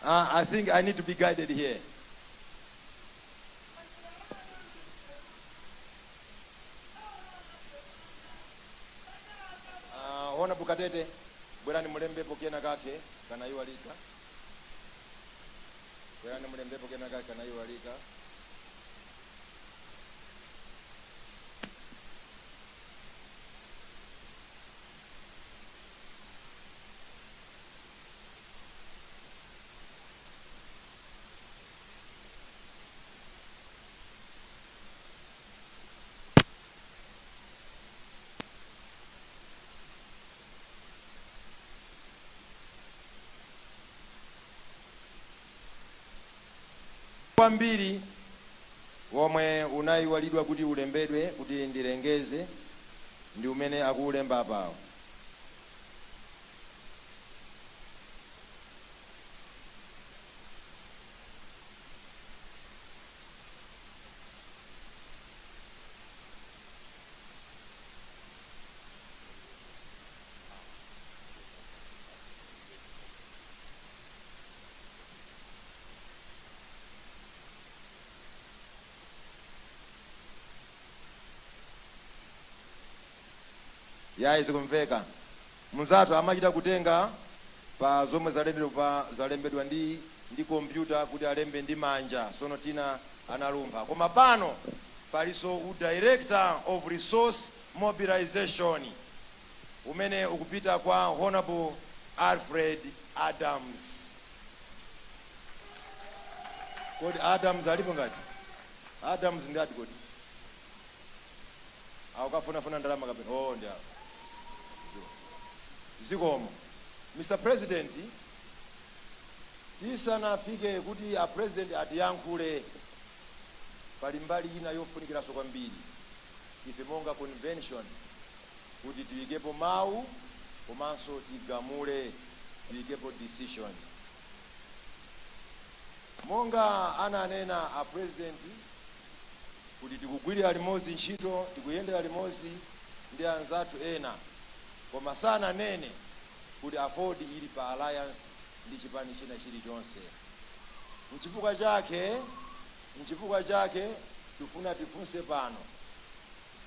I think I need to be guided here. Honorable Katete, bwerani mulembepo kena kake kanaiwalika. Bwerani mulembepo kena kake kanaiwalika. Kwambiri womwe unayiwalidwa kuti ulembedwe kuti ndilengeze ndi umene akuulemba apawo. Yayi, zikumveka. Mnzathu amachita kutenga pa zomwe zalembedwa pa zalembedwa ndi kompyuta kuti alembe ndi manja. Sono tina analumpha, koma pano palinso u Director of Resource Mobilization umene ukupita kwa Honorable Alfred Adams. Kodi Adams alipo? Ngati Adams ndi ati? Kodi akukafunafuna ndalama kapena? Oh, ndi apo. Zikomo, Mr President. Tisanafike kuti a President atiyankhule, pali mbali ina yofunikiranso kwambiri ife monga convention kuti tiyikepo mawu komanso tigamule, tiyikepo decision. Monga ananena a President, Kuti tikugwirira limodzi ntchito, tikuyendera limodzi ndi anzathu ena, koma sananene kuti AFORD ili pa alliance ndi chipani china chilichonse. Nchifukwa chake tifuna tifunse pano,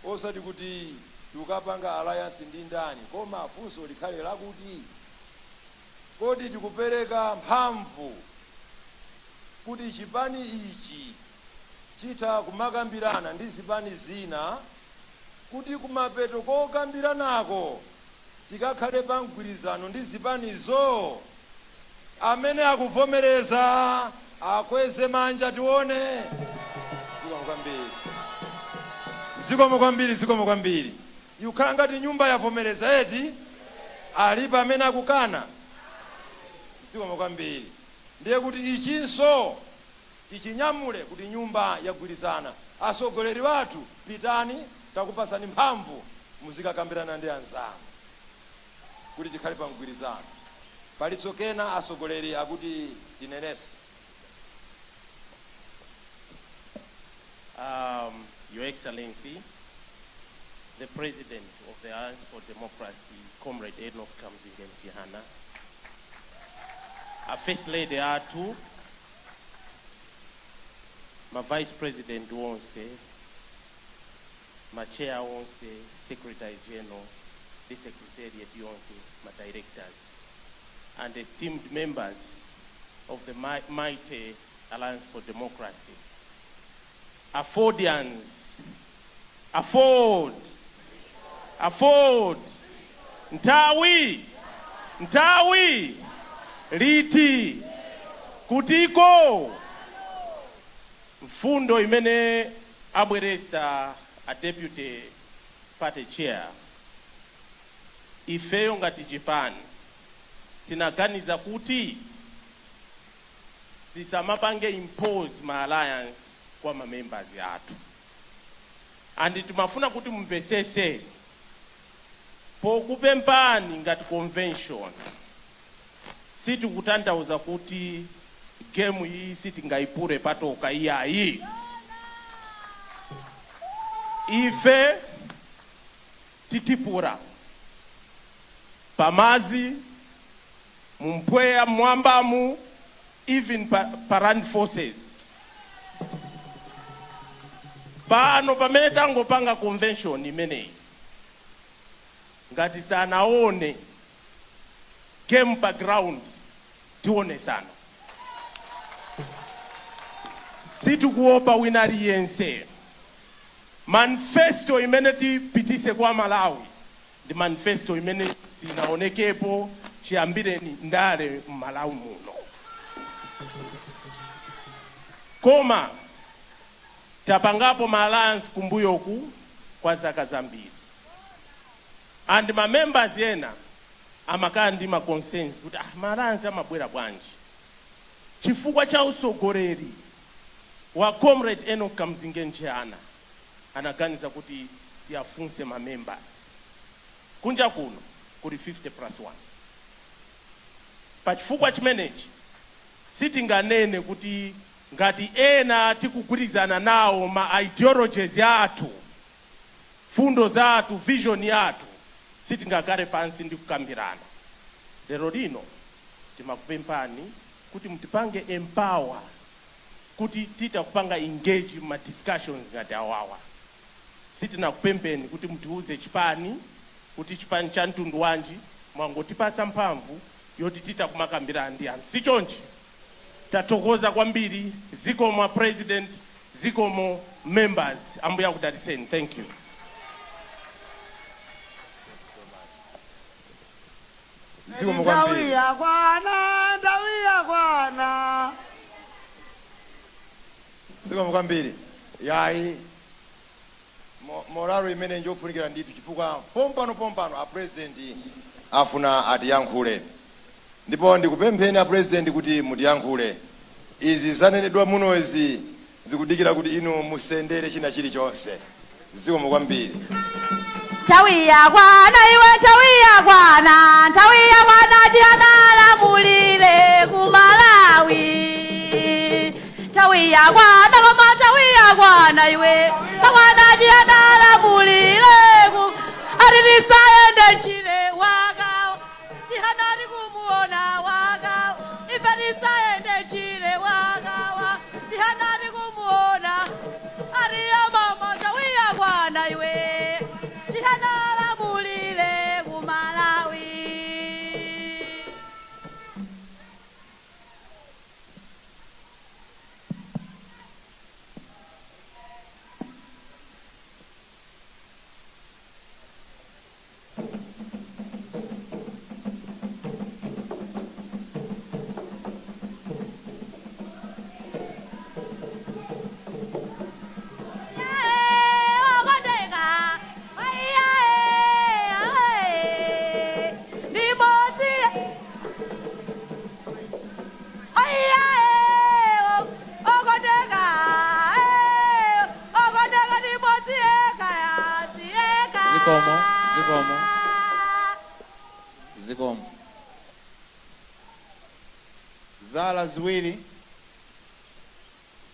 osati kuti tikukapanga alliance ndi ndani, koma funso likhale lakuti, kodi tikupereka mphamvu kuti chipani ichi chitha kumakambirana ndi zipani zina, kuti kumapeto kokambiranako tikakhale pa mgwirizano ndi zipanizo? Amene akuvomereza akweze manja tione. Zikomo kwambiri, zikomo kwambiri, zikomo kwambiri. Ikukhala ngati nyumba yavomereza, eti? Alipo amene akukana? Zikomo kwambiri. Ndiye kuti ichinso tichinyamule kuti nyumba yagwirizana. Atsogoleri wathu, pitani, takupasani mphamvu, muzikakambirana ndi anzanu kuti tikhale pa mgwirizano. Palinso kena atsogoleri akuti tinenese. Your Excellency, the President of the Alliance for Democracy, Comrade Enoch Kamzingeni Chihana, a First Lady athu, ma Vice President wonse, ma Chair wonse, Secretary General, the Secretariat yonse, ma Directors, and esteemed members of the mighty Alliance for Democracy. Affordians, AFORD, AFORD, nthawi, nthawi, liti, kutiko? Mfundo imene abweresa a deputy party chair, ifeyo ngati chipani tinaganiza kuti tisamapange impose ma alliance kwa ma members athu, and timafuna kuti mumvesese pokupempani ngati convention, sitikutanthauza kuti game iyi sitingayipule patoka, iyayi. Ife titipura pamazi, mumpweya mmwambamu, even pa land forces. Pano pamene tangopanga convention imeneyi, ngati sanaone game pa ground, tionesana. Sitikuopa wina aliyense. Manifesto imene tipitise kwa Malawi ndi manifesto imene sinaonekepo chiyambireni ndale m'Malawi muno. Koma tapangapo ma alliance kumbuyoku kwa zaka zambiri, and ma members ena amakhala ndi ma concerns kuti, ah, ma alliance amabwera bwanji? Chifukwa cha usogoleri wa Comrade Enoch Kamzingeni Chihana, anaganiza kuti tiyafunse ma members. Kunja kuno kuli 50 plus 1. Pachifukwa chimenechi sitinganene kuti ngati ena tikugwirizana nawo ma ideologies athu, fundo zathu, vision yathu, sitingakhale pansi ndi kukambirana. Lero lino timakupemphani kuti mutipange empower kuti titakupanga engage ma discussions ngati awawa. Sitinakupempheni kuti mutiuze chipani, kuti chipani cha mtundu wanji. Mwangotipasa mphamvu yoti titakumakambirana ndi anthu, si chonchi? Tathokoza kwambiri. Zikomo, President. Zikomo, members. Ambuye akudalitseni. Thank you. Zikomo Nthawi kwambiri. yakwana, nthawi yakwana. Zikomo kwambiri. Yayi, morale imene njofunikira ndithu, chifukwa pompano pompano a President afuna atiyankhule, ndipo ndikupempheni a President kuti mutiyankhule. Izi zanenedwa munozi zikudikira kuti inu musendere china chilichonse. Zikomo kwambiri. Nthawi yakwana iwe, nthawi yakwana, nthawi yakwana. Chihana alamulire ku Malawi. Nthawi yakwana, koma nthawi yakwana. yakwana iwe yakwana Chihana alamulire ku ati tisayende mchire wakawa Chihana tikumuona wakawa ife tisayende mchire wakawa Chihana tikumuona ati mama nthawi yakwana iwe Chihana alamulire ku Malawi. Zikomo, zikomo, zikomo. Zala ziwiri,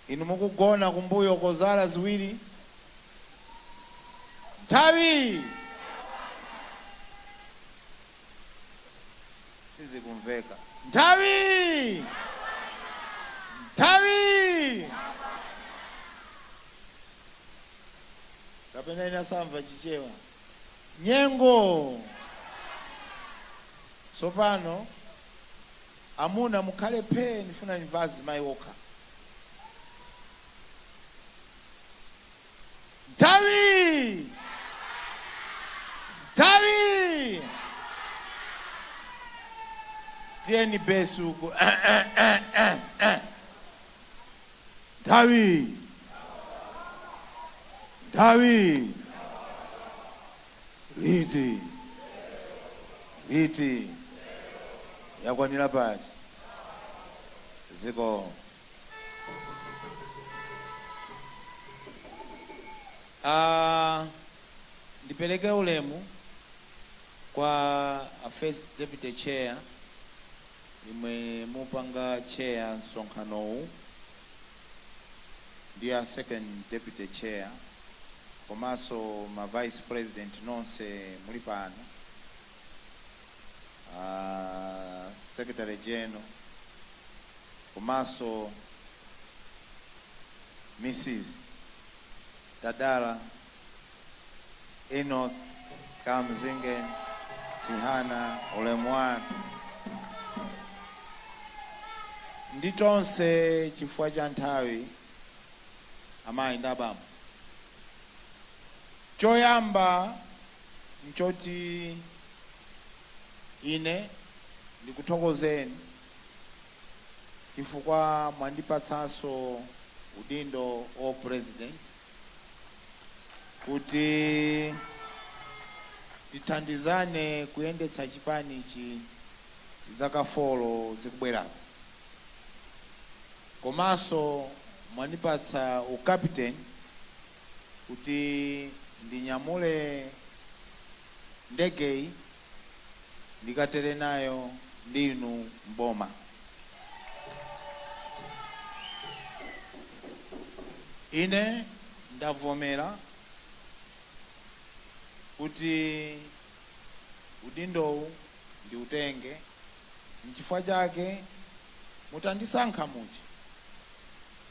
inu mukugona kumbuyo ko. Zala ziwiri, nthawi sizikumveka. Nthawi, nthawi kapena inasamva Chichewa nyengo. Tsopano amuna mukhale phee, ndifuna ndimva azimayi okha. Nthawi, nthawi. Tiyeni besuku. Nthawi, nthawi. Liti, liti yakwanira pati ziko. Ndipereke ulemu kwa a first deputy chair imwe mupanga chair msonkhanowu ndi a second deputy chair, komanso ma vice president nonse muli pano, secretary general, komanso Mrs Tadala Enoch Kamzinge Chihana, ulemu wanu ndi tonse. Chifukwa cha nthawi, amayi ndi abambo, choyamba nchoti ine ndikuthokozeni chifukwa mwandipatsanso udindo wa president kuti tithandizane kuyendetsa chipanichi zaka 4 zikubwerazi, komanso mwandipatsa ukapiteni kuti ndinyamule ndegeyi ndikatere nayo ndinu mboma. Ine ndavomera kuti udindowu ndiutenge. Nchifukwa chake mutandisankha muja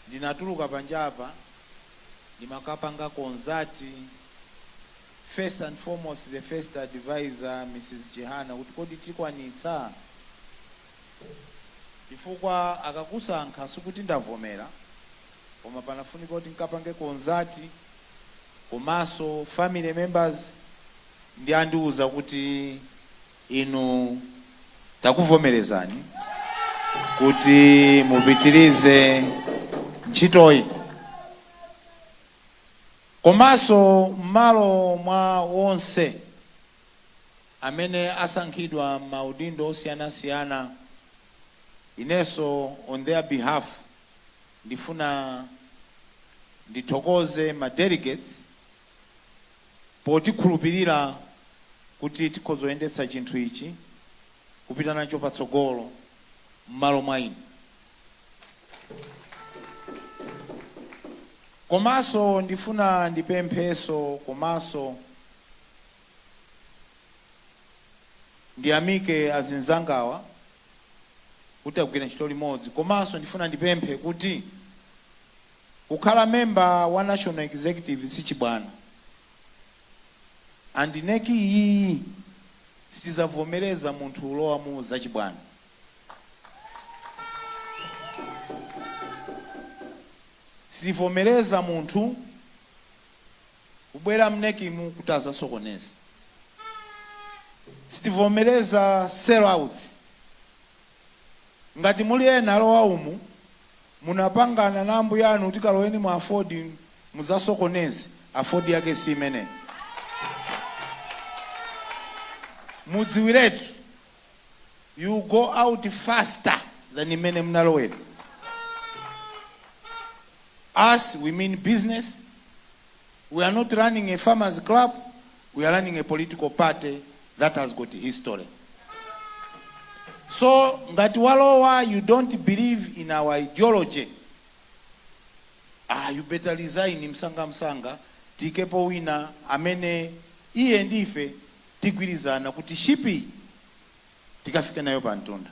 ndinatuluka panjapa ndimakapanga consult first and foremost the first advisor, Mrs Chihana, kuti kodi tikwanitsa? Chifukwa akakusankha sikuti ndavomera, koma panafunika kuti nkapange consult komanso family members, ndi andiuza kuti inu takuvomerezani kuti mupitirize ntchitoyi. Komanso m'malo mwa wonse amene asankhidwa maudindo osiyanasiyana, inenso on their behalf ndifuna ndithokoze ma delegates potikhulupirira kuti tikhoza kuyendetsa chinthu ichi kupita nacho patsogolo m'malo mwa inu. Komanso ndifuna ndipempheso komanso ndiyamike azinzangawa kuti agwira ntchito limodzi. Komanso ndifuna ndipemphe kuti kukhala member wa National Executive sichibwana, and NEC iyiyi sitizavomereza munthu ulowa mu zachibwana. Sitivomereza munthu kubwera m'NEC-mu kuti azasokoneze. Sitivomereza sellouts. Ngati muli ena alowa umu munapangana na ambuye anu kuti kaloweni mu AFORD muzasokoneze, AFORD yake si imeneyo. Mudziwiretu, you go out faster than imene munalowera. Us, we mean business. We are not running a farmers club, we are running a political party that has got history. So ngati walowa you don't believe in our ideology, you better resign msanga msanga, tiyikepo wina amene iye ndife tigwirizana kuti ship tikafike nayo pa mtunda.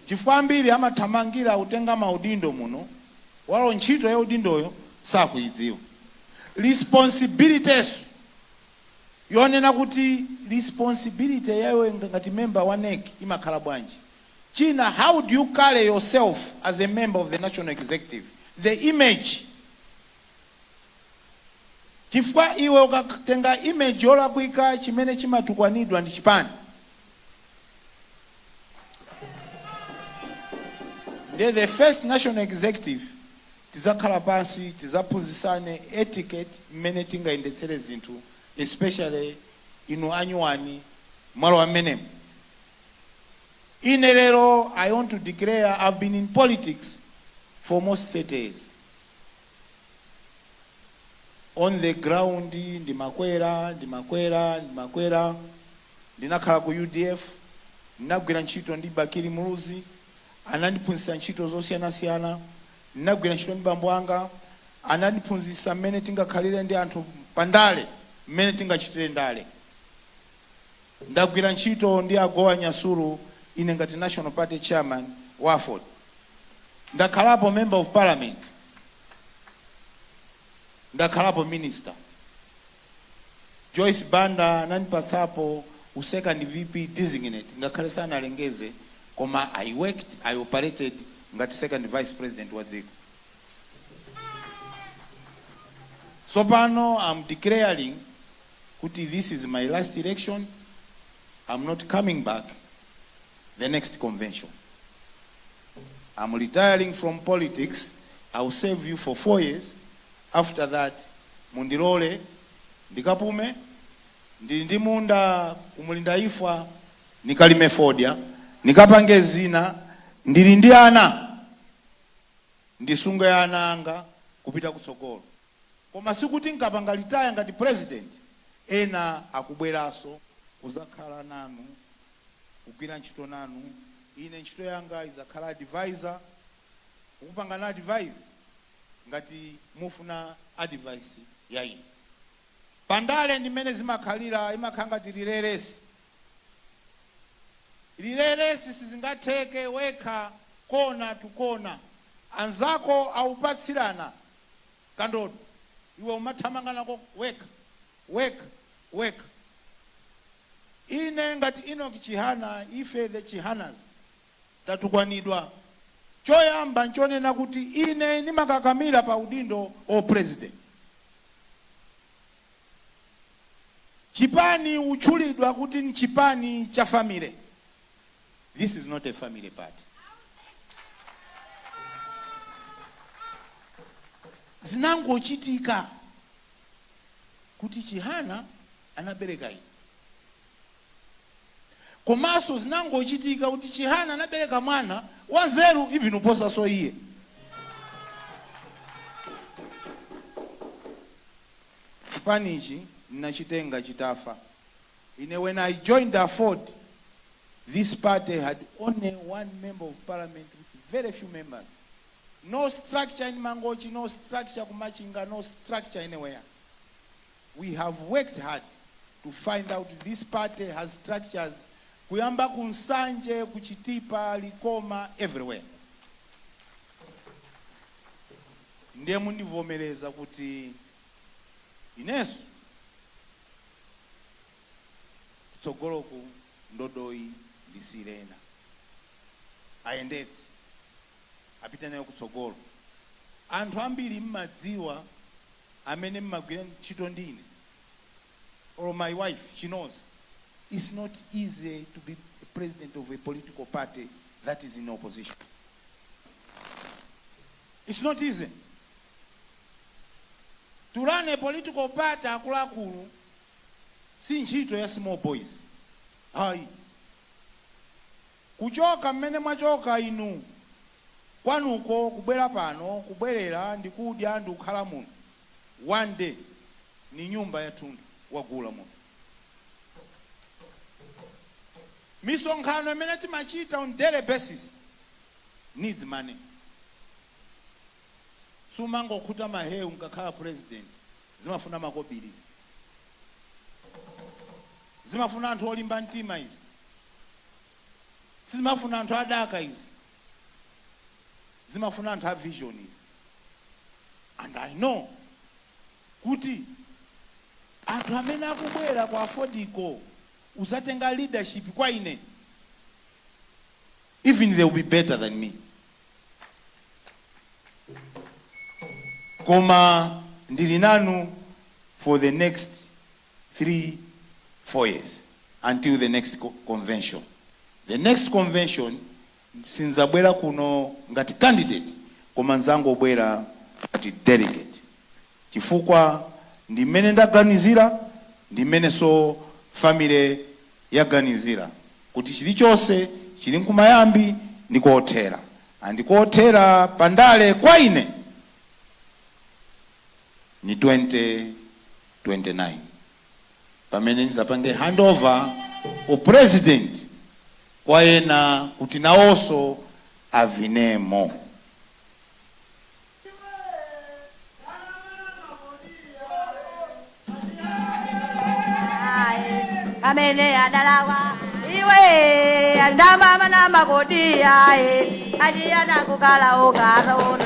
Chifukwa ambiri amathamangira kutenga maudindo muno, walo ntchito ya udindoyo sakuidziwa. Responsibilities yonena kuti responsibility yawe ngati member wa NEC imakhala bwanji. China, how do you carry yourself as a member of the National Executive? The image. Chifukwa iwe ukatenga image yolakwika, chimene chimatukwanidwa ndi chipani. Ndiye the first National Executive tizakhala pansi, tizaphunzitsane etiquette, mmene tingayendetsere zinthu, especially inu anyuwani mwalowa mmenemo. Ine lero I want to declare, I've been in politics for almost 30 years. On the ground ndimakwera, ndimakwera, ndimakwera. Ndinakhala ku UDF, ndinagwira ntchito ndi Bakili Muluzi, anandiphunzitsa ntchito zosiyanasiyana. Ndinagwira ntchito ndi bambo anga, anandiphunzitsa mmene tingakhalire ndi anthu pandale, mmene tingachitire ndale. Ndagwira ntchito ndi Agoa Nyasulu, ine ngati National Party Chairman wa AFORD. Ndakhalapo Member of Parliament, ndakhalapo minister. Joyce Banda anandipatsapo u second VP designate, ngakhale sanalengeze, koma I worked, I operated ngati second vice president wa dziko. Tsopano I'm declaring kuti this is my last election. I'm not coming back the next convention. I'm retiring from politics. I will serve you for 4 years. After that, mundilole ndikapume. Ndili ndi munda kumulinda ifwa, nikalime fodya, nikapange zina. Ndili ndi ana, ndisunge ana anga kupita kutsogolo. Koma sikuti nkapanga retire ngati president, ena akubweranso kuzakhala nanu, kugwira ntchito nanu. Ine ntchito yanga izakhala advisor, kukupanga na advice ngati mufuna advice ya ine. Pandale ndi mmene zimakhalira, imakhala ngati relay race. Relay race sizingatheke wekha kona to kona, anzako awupatsirana kandodo, iwe umathamanga nako wekha, wekha, wekha. Ine ngati Enoch Chihana, ife the Chihanas tatukwanidwa. Choyamba nchonena kuti ine ndimakakamira pa udindo o president. Chipani utchulidwa kuti ni chipani cha family. This is not a family party. Zinangochitika kuti Chihana anabereka ine, komanso zinangochitika kuti Chihana anabereka mwana wanzeru even uposaso iye. Chipanichi ndinachitenga chitafa. Ine when I joined AFORD, this party had only one member of parliament with very few members. No structure in Mangochi, no structure ku Machinga, no structure anywhere. We have worked hard to find out this party has structures kuyamba ku Nsanje, ku Chitipa, Likoma, everywhere. Ndiye mundivomereza kuti inenso kutsogoloku ndodoyi ndisiyire ena ayendetse, apite nayo kutsogolo. Anthu ambiri mmadziwa amene mmagwira ntchito ndine or my wife, she knows it's not easy to be president of a political party that is in opposition. It's not easy to run a political party. Akuluakulu, si ntchito ya small boys ayi. Kuchoka mmene mwachoka inu kwanuko kubwera pano, kubwerera ndikudya ndikukhala muno one day, ni nyumba yathunthu wagula muno. Misonkhano imene timachita on daily basis needs money. Sumangokhuta mahewu nkakhala president. Zimafuna makobiri, zimafuna anthu olimba mtima izi, sizimafuna anthu adaka izi, zimafuna anthu a vision izi. And I know kuti anthu amene akubwera ku AFORDko uzatenga leadership kwa ine, even they will be better than me. Koma ndili nanu for the next 3, 4 years until the next convention. The next convention sinzabwera kuno ngati candidate, koma nzangobwera ngati delegate, chifukwa ndi mmene ndaganizira, ndi mmenenso family yaganizira kuti chilichonse chili nkumayambi ndi kothera, andikothera pandale kwa ine ni 2029, pamene ndizapange handover upresident kwa ena kuti nawonso avinemo. Amene adalawa iwe andamama namakodi aye achiyana kukala ukataone.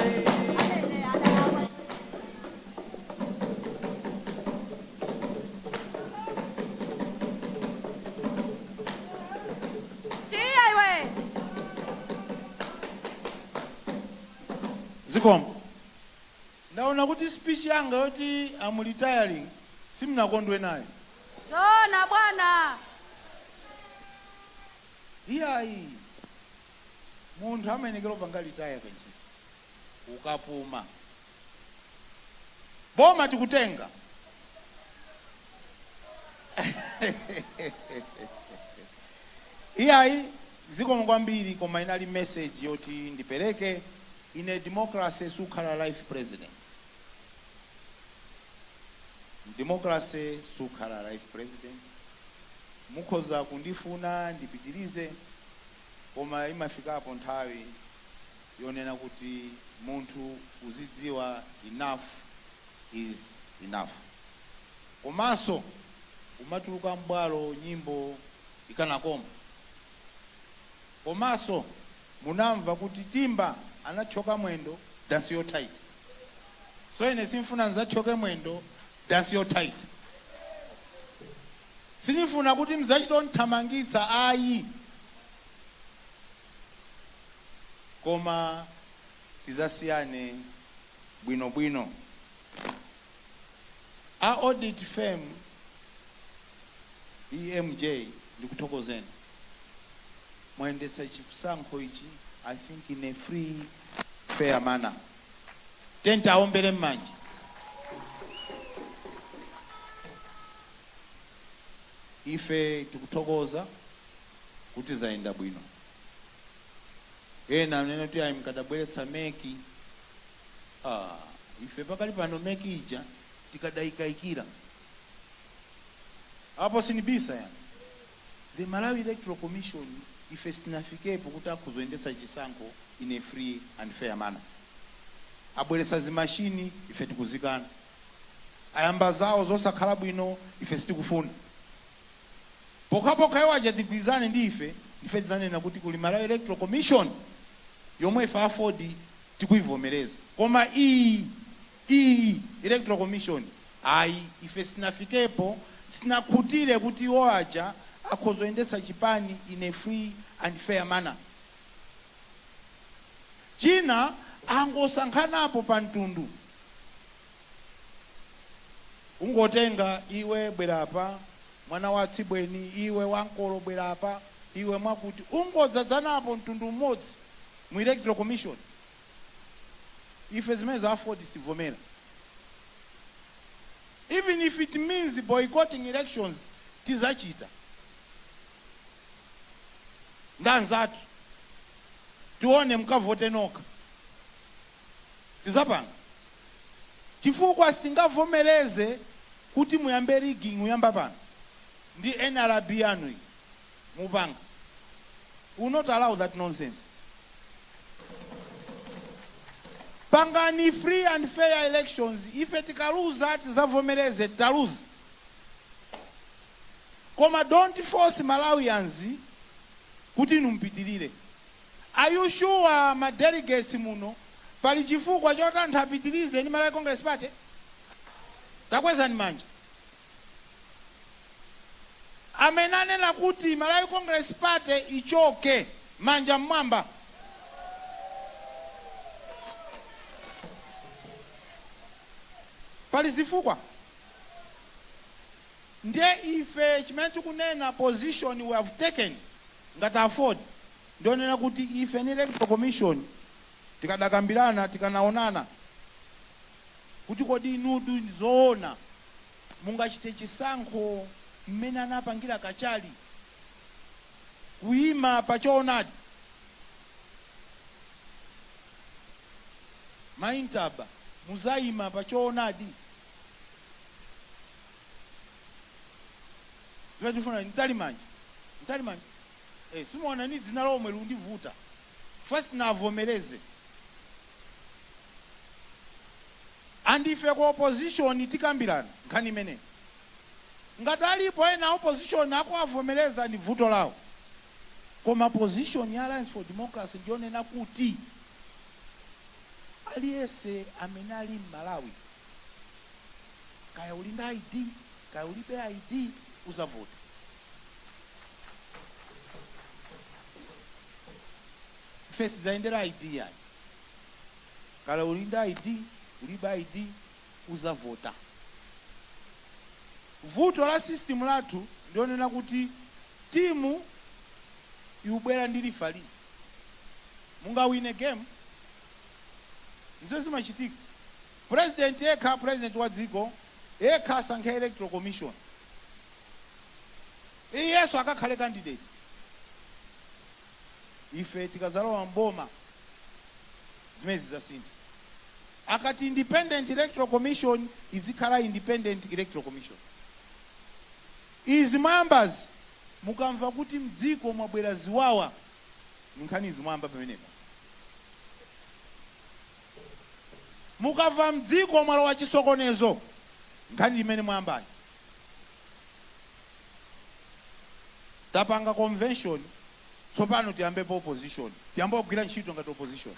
Tiya iwe. Zikomo. Ndaona kuti speech yanga yoti I'm retiring simunakondwe nayo. Zona, bwana. Iyayi, munthu amayenekera upanga retire kantchito ukapuma. Boma tikutenga. Iyayi, zikomo kwambiri. Koma inali message yoti ndipereke. In a democracy sukhala life president. Democracy sukhala life president. Mukhoza kundifuna ndipitirize, koma imafikapo nthawi yonena kuti munthu uzidziwa enough is enough. Komanso umatuluka mbwalo nyimbo ikanakoma. Komanso munamva kuti Timba anathyoka mwendo dansi yotight, so ine simfuna nzathyoke mwendo dansi yotight. Sinifuna kuti mzachitonthamangitsa ayi, koma tizasiyane bwinobwino. A audit firm EMJ, ndikuthokozeni, mwayendetsa chisankho ichi, I think, in a free, fair manner. Tenti aombere m'manja. Ife tikuthokoza kuti zayenda bwino. Ena anene kuti ayi, mkadabweretsa MEC. Ah, ife pakali pano MEC ija tikadayikayikira apo sinibisa yani. The Malawi Electoral Commission, ife sitinafikepo kuti akhuzoyendetsa chisankho in a free and fair manner. Abweretsa zimashini, ife tikuzikana. Ayamba zawo zosakhala bwino, ife sitikufuna. Pokhapokha iwo aja tigwirizane ndi ife, ife tidzanena kuti kuli Malawi Electoral Commission yomwe ife AFORD tikuivomereza. Koma iyi, iyi Electoral Commission ayi, ife sitinafikepo, sitinakhutire kuti iwo aja akhoza kuyendetsa chipani in a free and fair manner. China, angosankhanapo pa mtundu. Ungotenga iwe bwera apa, mwana wa tsibweni, iwe wankolo bwera apa, iwe mwakuti, ungodzadzanapo mtundu umodzi mu Electoral Commission. Ife zimene za AFORD sitivomera. Even if it means boycotting elections, tizachita ndi anzathu, tione mukavote nokha, tizapanga, chifukwa sitingavomereze kuti muyambe rigging. Muyamba pano ndi NRB yanu iyi mupanga. We will not allow that nonsense. Pangani free and fair elections. Ife tikaluza tizavomereze taluza, koma don't force Malawians kuti inu mpitirire. Are you sure ma delegates muno pali chifukwa choti anthu apitirize ndi Malawi Congress Party? Takwezani manja amene anena kuti Malawi Congress Party ichoke, manja mmwamba. Pali zifukwa. Ndiye ife chimene tikunena, position we have taken ngati AFORD, ndionena kuti ife ni Electoral Commission tikadakambirana, tikanaonana kuti kodi inudu zoona mungachite chisankho mmene anapangira Kachali, kuyima pa choonadi? Maintaba, muzayima pa choonadi? Tifuna Mtalimanja, Mtalimanja, simuona ni dzina lomwe lundivuta. First navomereze, and ife ku opposition tikambirana nkhani imeneyi. Ngati alipo ena opposition akuavomereza, ndi vuto lawo, koma position ya Alliance for Democracy ndiyonena kuti aliyense amene ali m'Malawi, kaya uli ndi ID, kaya ulibe ID, uzavota. Ife sidzayendera ID yayi. Kaya uli ndi ID, ulibe ID, uzavota. Vuto la system lathu ndionena kuti timu ikubwera ndi referee, mungawine game. Izo zimachitika. President yekha, president wa dziko yekha asankhe Electoral Commission, iyeso akakhale candidate. Ife tikazalowa mboma zimene zidzasintha. Akati independent electoral commission, izikhala independent electoral commission. Izi mwayambazi, mukamva kuti mdziko mwabwera ziwawa, nkhani izi mwayamba pamenepo. Mukamva mdziko mwalowa chisokonezo, nkhani imene mwayambayi. Tapanga convention, tsopano tiyambepo opposition, tiyambe kugwira ntchito ngati opposition.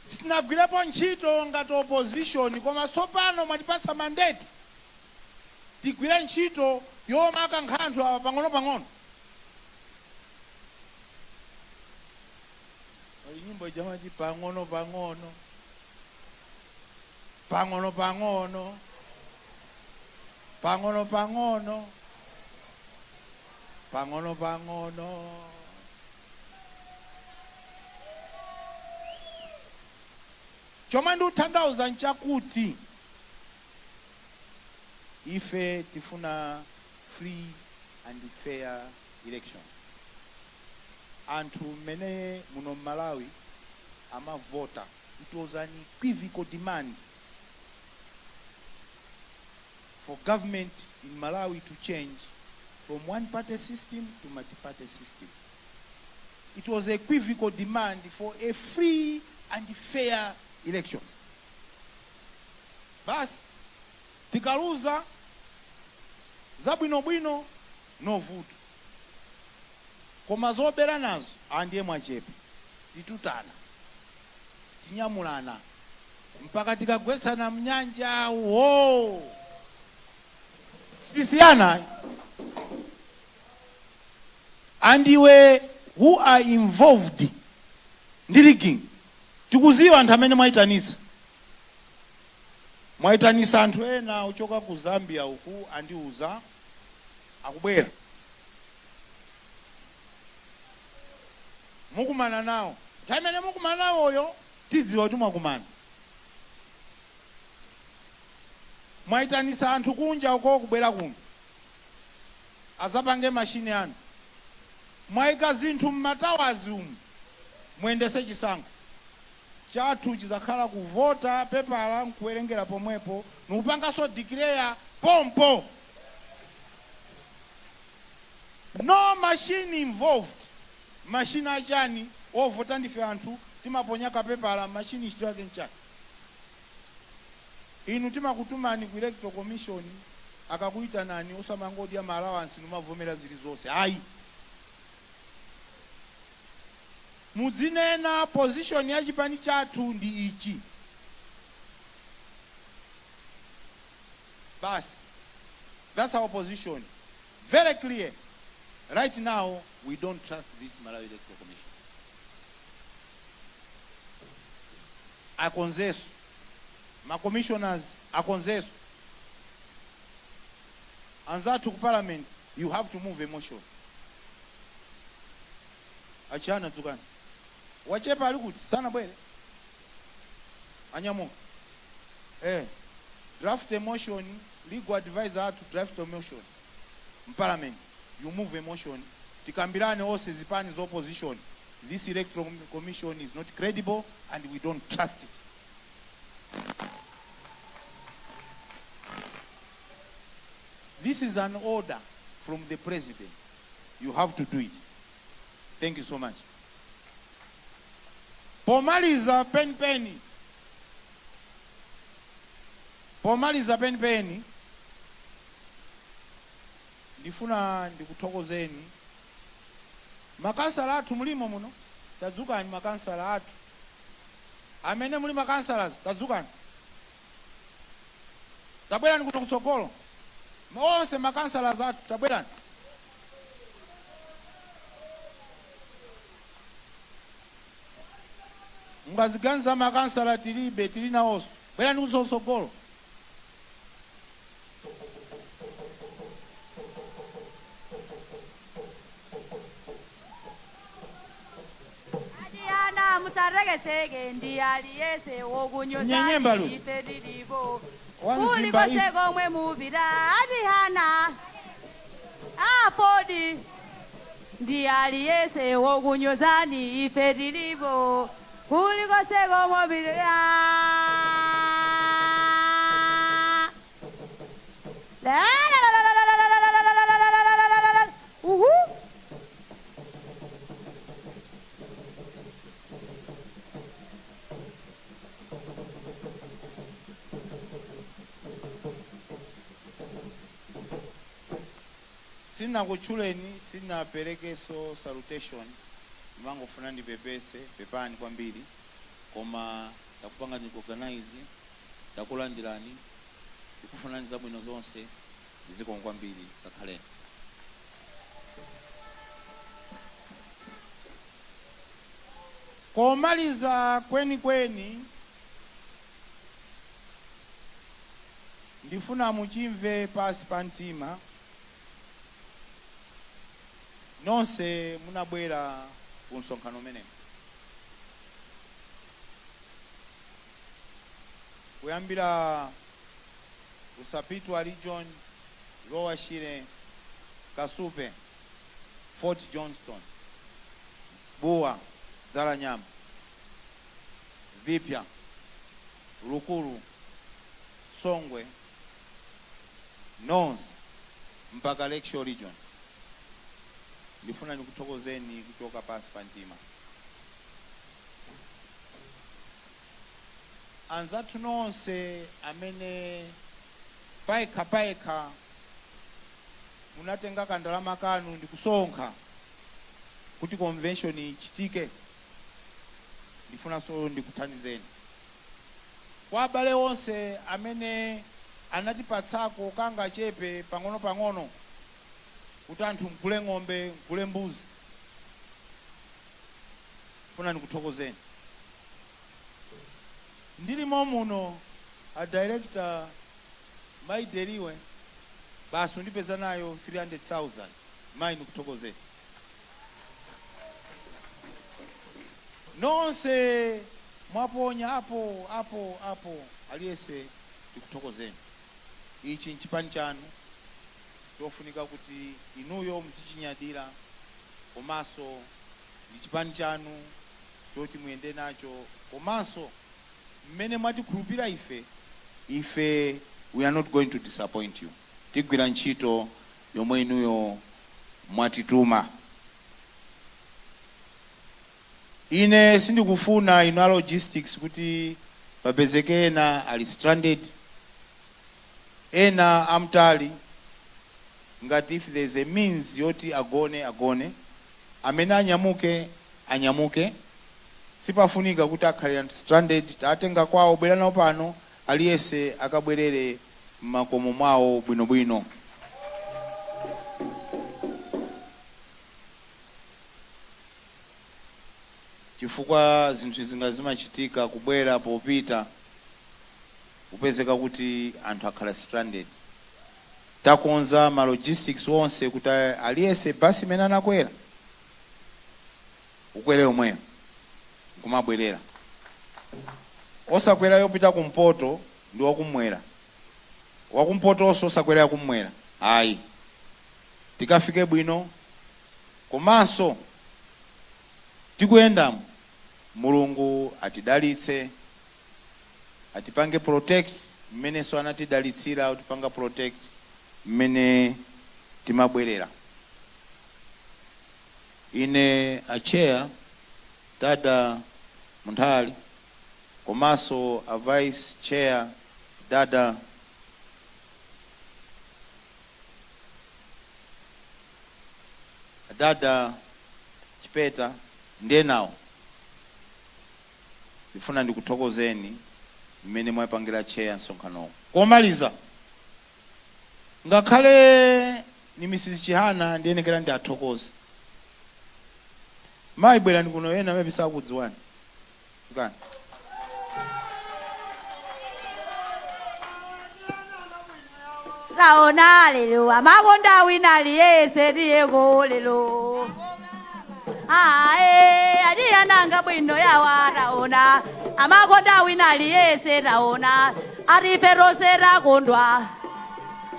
Sitinagwirepo ntchito ngati opposition, koma tsopano mwatipatsa mandate, tigwire ntchito yomakankha anthu awa pang'ono-pang'ono. Pali nyimbo ijamati pang'ono pang'ono, pang'ono pang'ono, pang'ono pang'ono, pang'ono pang'ono. Chomwe ndikutanthauza nchakuti ife tifuna free and fair election. Anthu mmene muno mMalawi amavota, it was an unequivocal demand for government in Malawi to change from one party system to multi-party system. It was a equivocal demand for a free and fair elections. Basi tikaluza zabwinobwino, no vuto, koma zobera nazo andiye mwachepe, titutana, tinyamulana mpaka tikagwetsana mnyanja. Wo sitisiyana. And iwe who are involved ndi rigging, tikuziwa anthu amene mwayitanitsa. Mwayitanisa anthu ena uchoka ku Zambia uku, andiuza akubwera, mukumana nawo. Nthawi imene mukumana nawoyo tidziwa kuti mwakumana. Mwayitanisa anthu kunja uko kubwera kuno azapange mashini anu. Mwayika zinthu mmatawazi umu, muyendese chisankho chathu. Chizakhala kuvota, pepala nkuwerengera pomwepo, nikupanganso declare pompo, no machine involved. Machine achani? Ovota ndife anthu, timaponya kapepala. Machine ntchito yake nchani? Inu timakutumani ku Electoral Commission, akakuyitanani osamangodya ma allowance numavomera zilizonse, ayi. Mudzinena position ya chipani chathu ndi ichi, basi. That's our position, very clear. Right now we don't trust this Malawi Electoral Commission. Akonzeso ma commissioners, akonzeso anzathu ku Parliament. You have to move a motion. Achana, dzukani. Wachepa ali kuti? Sanabwere, anyamuka. Draft a motion. Legal advisor athu, draft a motion m'Parliament. You move a motion, tikambirane onse zipani za opposition. This Electoral Commission is not credible and we don't trust it. This is an order from the President. You have to do it. Thank you so much. Pomaliza penipeni, pomaliza penipeni, ndifuna ndikuthokozeni makansala athu mulimo muno. Tadzukani, makansala athu amene muli makansalas, tadzukani, tabwerani kuno kutsogolo. Onse makansalas athu, tabwerani. Mungaziganiza makansala tilibe? Tili nawonso. Bwerani kutsogolo. Adiyana, musatekeseke ndi aliyese wokunyozani. Nyenyemba luti. Ife tilipo. Wanzimba. Kulikonse komwe mupita, adihana AFORD ndi aliyese wokunyozani, ife tilipo kulikonse komwe mupita. La la la la la la la la la la la la la la la la la. Uhu. Sinakutchuleni, sinaperekeso salutation. Ndimangofuna ndipepese, pepani kwambiri, koma takupanga organize, takulandirani, ndikufunani zabwino zonse. Zikomo kwambiri, kakhaleni. Komaliza kwenikweni, ndifuna muchimve pasi pa mtima nonse munabwera ku msonkhano umenewu, kuyambira ku Sapitwa Region, Lower Shire, Kasupe, Fort Johnston, Buwa, Dzalanyama, Vipya, Lukulu, Songwe, nonse mpaka Lakeshore Region, ndifuna ndikuthokozeni kuchoka pasi pa mtima. Anzathu nonse amene payekha payekha munatenga kandalama kanu ndi kusonkha kuti convention ichitike, ndifunanso ndikuthandizeni. Kwa abale onse amene anatipatsako kangachepe pang'ono-pang'ono kuti anthu mgule ng'ombe, mgule mbuzi, funa ndikuthokozeni. Ndilimo muno a director Mai Deliwe, basi undipeza nayo 300,000. Mayi, ndikuthokozeni. Nonse mwaponya apo apo apo, aliyense ndikuthokozeni. Ichi nchipani chanu chofunika kuti inuyo muzichinyadira, komanso ndi chipani chanu choti muyende nacho, komanso mmene mwatikhulupira ife, ife we are not going to disappoint you. Tigwira ntchito yomwe inuyo mwatituma. Ine sindikufuna inu a logistics kuti papezeke ena ali stranded, ena amtali. Ngati if there is a means yoti agone, agone. Amene anyamuke, anyamuke. Sipafunika kuti akhale anthu stranded. Tatenga kwawo, bwera nawo pano, aliyense akabwerere mmakomo mwawo bwinobwino. Chifukwa zinthu zinga zimachitika kubwera popita kupezeka kuti anthu akhala stranded. Takonza ma logistics onse kuti aliyense basi imene anakwera ukwere yomweyo nkumabwerera, osakwera yopita kumpoto ndi wakumwera, wakumpotonso osakwera yakumwera, ayi. Tikafike bwino, komanso tikuyendamo Mulungu atidalitse, atipange protect mmenenso anatidalitsira kutipanga protect mmene timabwerera. Ine a chair Dada Munthali komanso a vice chair Dada Dada Chipeta ndi enawo, ndifuna ndikuthokozeni mmene mwapangira chair msonkhanowu. Komaliza, ngakhale ni Mrs Chihana, ndiyenekera ndi athokoze. Mayi, bwerani kuno, ena maybe sakudziwani. Fikani. Taona lero amakonda wina aliyese, tiyeko lero ae achiyananga bwino yawa. Taona amakonda wina aliyese, taona atife tonse takondwa.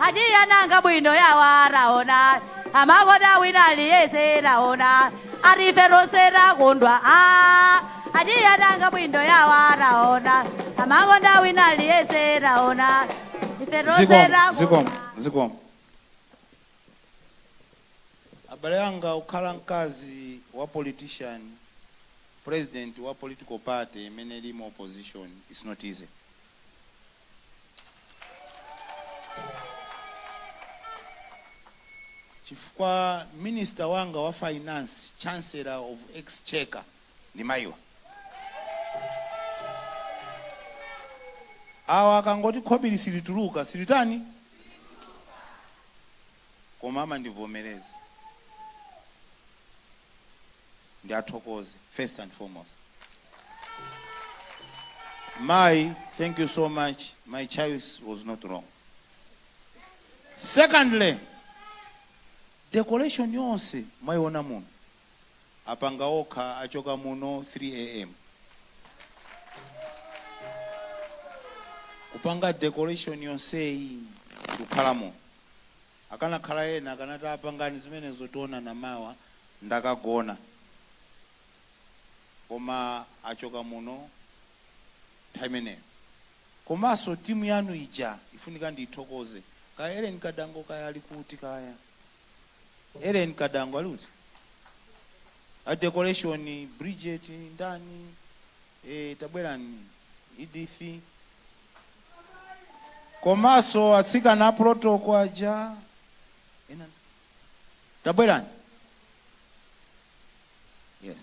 Achiyananga bwino yawa, taona amakonda wina aliyese, taona atife tonse takondwa. A achiyananga bwino yawa, taona amakonda wina aliyese, taona ife tonse Zikomo. takondwa. Zikomo, zikomo, abale anga. Kukhala mkazi wa politician, president wa political party imene ili mu opposition, is not easy. Chifukwa minister wanga wa finance, Chancellor of Exchequer, ndi mayiwa. Awa akangoti khobiri silituluka, silitani, koma amandivomereza. Ndiathokoze first and foremost. Mai, thank you so much. My choice was not wrong. Secondly, decoration yonse mwayiona muno apanga okha, achoka muno 3 a.m. kupanga decoration yonseyi ndikukhala muno. Akanakhala ena akanati apangani zimenezo, tionana mawa, ndakagona. Koma achoka muno nthawi imeneyo. Komanso timu yanu ija ifunika ndiyithokoze. Kaya Ellen Kadango, kaya ali kuti? Kaya Ellen Kadango ali kuti? A decoration, Bridget ndani, tabwerani. Edith, komanso atsikana a protocol aja ena, tabwerani. Yes,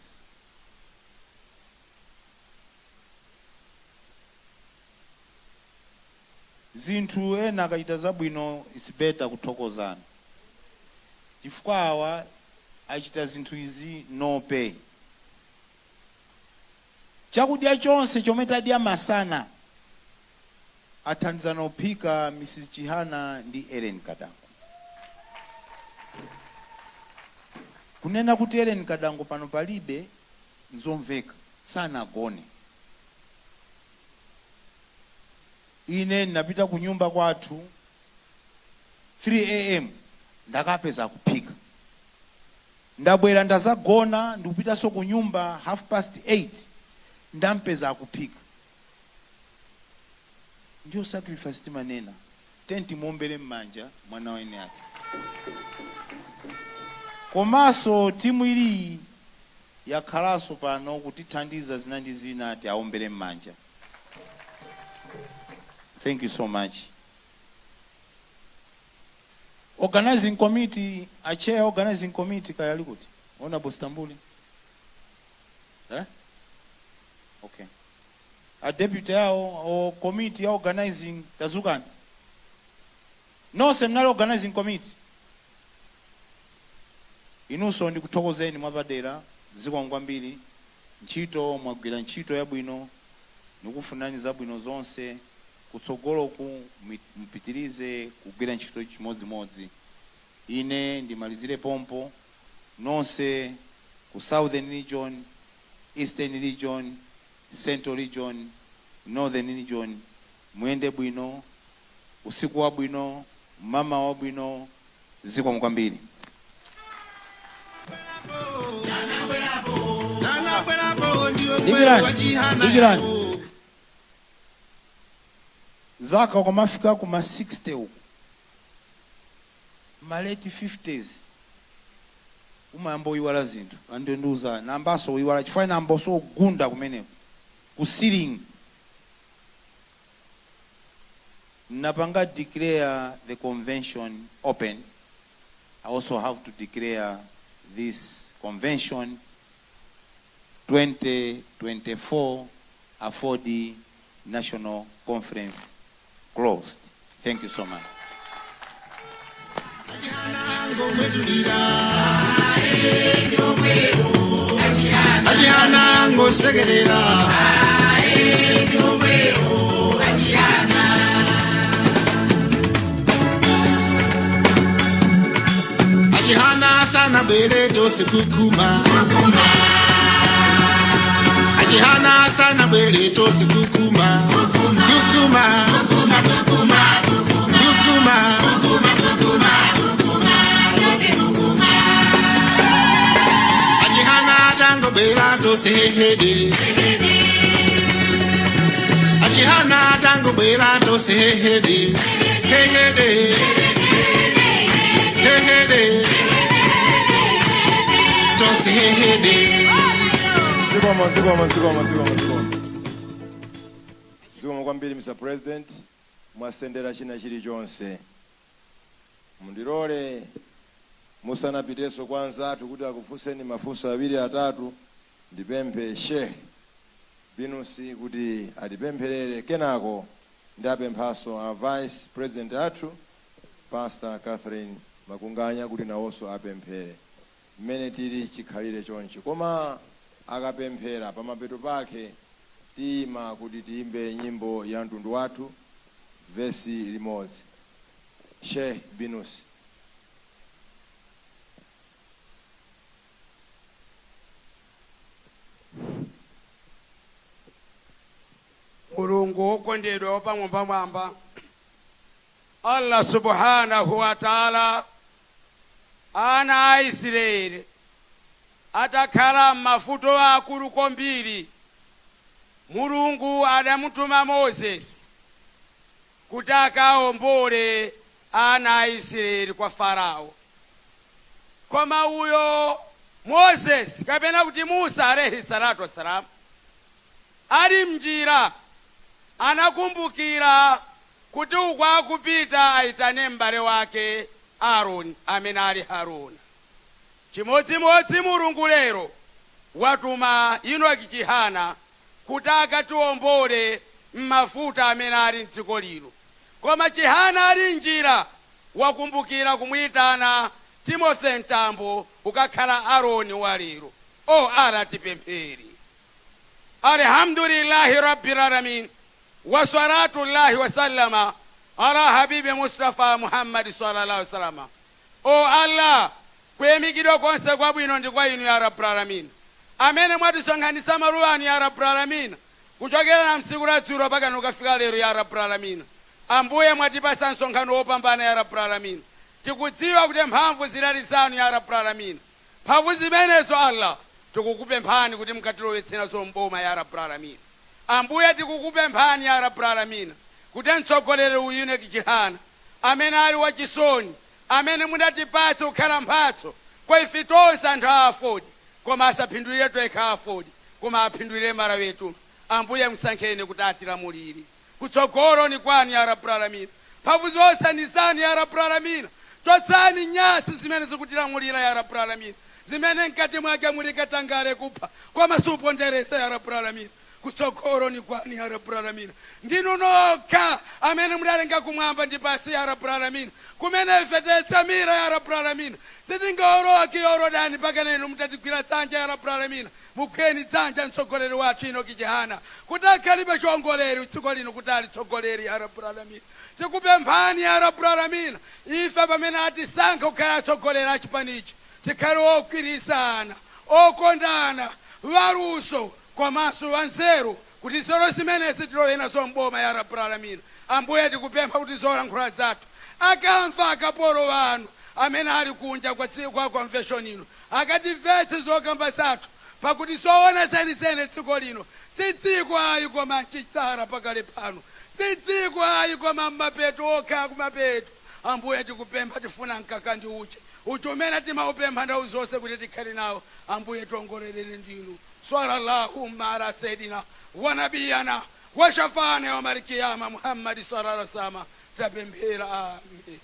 zinthu ena akachita zabwino, it's better kuthokozana, chifukwa awa achita zinthu izi no pay. Chakudya chonse chomwe tadya masana athandizana kuphika Mrs Chihana ndi Ellen Kadango. Kunena kuti Ellen Kadango pano palibe, nzomveka, sanagone. Ine ndinapita ku nyumba kwathu 3 a.m., ndakapeza kuphika. Ndabwera, ndazagona, ndikupitanso ku nyumba half past 8, ndampeza akuphika. Ndiyo sacrifice timanena. Tenti muombere m'manja mwana wene ake. Komanso timu iliyi yakhalanso pano kutithandiza zina ndi zina, tiaombere m'manja. Thank you so much. Organizing committee, a chair organizing committee kaya ali kuti? Honorable Stambuli, eh? Okay, a deputy awo o committee ya organizing, tazukani nonse mnali organizing committee. Inunso ndikuthokozeni mwapadera, zikomo kwambiri. Ntchito mwagwira, ntchito yabwino. Ndikufunani zabwino zonse kutsogoloku, mupitirize kugwira ntchito chimodzimodzi. Ine ndimalizire pompo. Nonse ku Southern Region, Eastern Region, Central Region, Northern Region, muyende bwino, usiku wabwino, mmawa wabwino, zikomo kwambiri. Dikirani, dikirani. Zaka ukamafika kuma 60 uku, ma late 50s, umayamba uyiwala zinthu. Andondiuza nambanso uyiwala chifukwa nambanso ugunda kumeneko ku ceiling. Napanga declare the convention open. I also have to declare this convention 2024 AFORD National Conference closed. Thank you so much. Ngomwetulira achihana, ngosekerera. Achihana sana bwere tose kukuma, achihana sana bwere tose kukuma, kukuma, kukuma. Achihana tangobwera tose hehede, achihana tangobwera tose hehede, hehede, hehede, tose hehede. Zikomo, zikomo, zikomo, zikomo, zikomo, zikomo kwambiri, Mr President. Mwasendera china chilichonse. Mundilole musanapitenso kwa anzathu kuti akufunseni mafunso awiri atatu, ndipemphe Sheikh Binusi kuti atipempherere, kenako ndapemphanso a Vice President athu, Pastor Catherine Makunganya, kuti nawonso apemphere mmene tili chikhalire chonchi. Koma akapemphera, pamapeto pake tiyima kuti tiyimbe nyimbo ya mtundu wathu, vesi limodzi. Sheikh Binusi. Mulungu wokondedwa wapamwambamwamba, Allah Subhanahu wa Taala, ana a Israeli atakhala m'mavuto akulu kwambiri, Mulungu adamutuma Moses kuti akawombole ana a Israeli kwa Farao. Koma uyo Moses, kapena kuti Musa alayhi salatu wassalam, ali mnjira Anakumbukira kuti uku akupita aitane m'bale wake Aaroni amene ali Haruna. Chimodzimodzi Mulungu lero watuma Enoch Chihana kuti akatiombole m'mavuto amene ali mdziko lino. Koma Chihana ali m'njira wakumbukira kumuitana Timothy Mtambo kukakhala Aaroni wa lero. O Allah tipemphere. Alhamdulillahi Rabbil Alamin wa salatullahi wa sallama ala habibi Mustafa Muhammad sallallahu alaihi wasallam. O Allah, kuyamikidwa konse kwabwino ndi kwa inu ya Rabbil Alamin, amene mwatisonkhanitsa malo ano ya Rabbil Alamin, kuchokera na msiku la dzulo mpaka kukafika lero ya Rabbil Alamin. Ambuye, mwatipasa msonkhano wopambana ya Rabbil Alamin. Tikudziwa kuti mphamvu zinali zanu ya Rabbil Alamin. Mphamvu zimenezo Allah, tikukupemphani kuti mkatilowetse nazo mboma ya Rabbil Alamin. Ambuye, tikukupemphani ya Rabbil Alamin kuti mtsogoleri uyu Enoch Chihana amene ali wachisoni, amene munatipatsa kukhala mphatso kwa ife tonse anthu a AFORD, koma asaphindulire tokha AFORD, koma aphindulire Malawi wetu. Ambuye, msankheni kuti atilamulire. Kutsogolo ni kwanu ya Rabbil Alamin. Mphamvu zonse ndi zanu ya Rabbil Alamin. Chotsani nyasi zimene zikutilamulira ya Rabbil Alamin, zimene mkati mwake muli katangale, kupha koma supondereza ya Rabbil Alamin. Kutsogolo ni kwanu ya Rabbil Alamin. Ndinu nokha amene mudalenga kumwamba ndi pasi ya Rabbil Alamin, kumene ife tetsamira ya Rabbil Alamin. Sitingaoloke Yorodani mpaka nenu mutatigwira dzanja ya Rabbil Alamin. Mugwireni dzanja mtsogoleri wathu Enoch Chihana kuti akhalibe chiongoleri dziko lino, kuti alitsogoleri ya Rabbil Alamin. Tikupemphani ya Rabbil Alamin, ife pamene atisankha kukhala atsogoleri a chipanichi, tikhale ogwirizana, okondana, waluso komanso wanzeru, kuti nzeru zimenezi tilowe nazo mboma ya Rabbil Alamin. Ambuye, tikupempha kuti zolankhula zathu akamva akapolo wanu amene ali kunja kwa dziko kwa convention ino, akatimvetse zokamba zathu, pakuti zoona zenizene dziko lino si dziko ayi koma mchitsara pakale pano, si dziko ayi koma mmapeto okha kumapeto. Ambuye, tikupempha, tifuna mkaka ndi uchi, uchi umene timaupempha nthawi zonse kuti tikhale nawo. Ambuye, tiongolereni ndinu. Sallallahu ala sayidina wa nabiyana wa shafana yawmal qiyama Muhammadi sallallahu alaihi wasallam. Tapemphera, amen.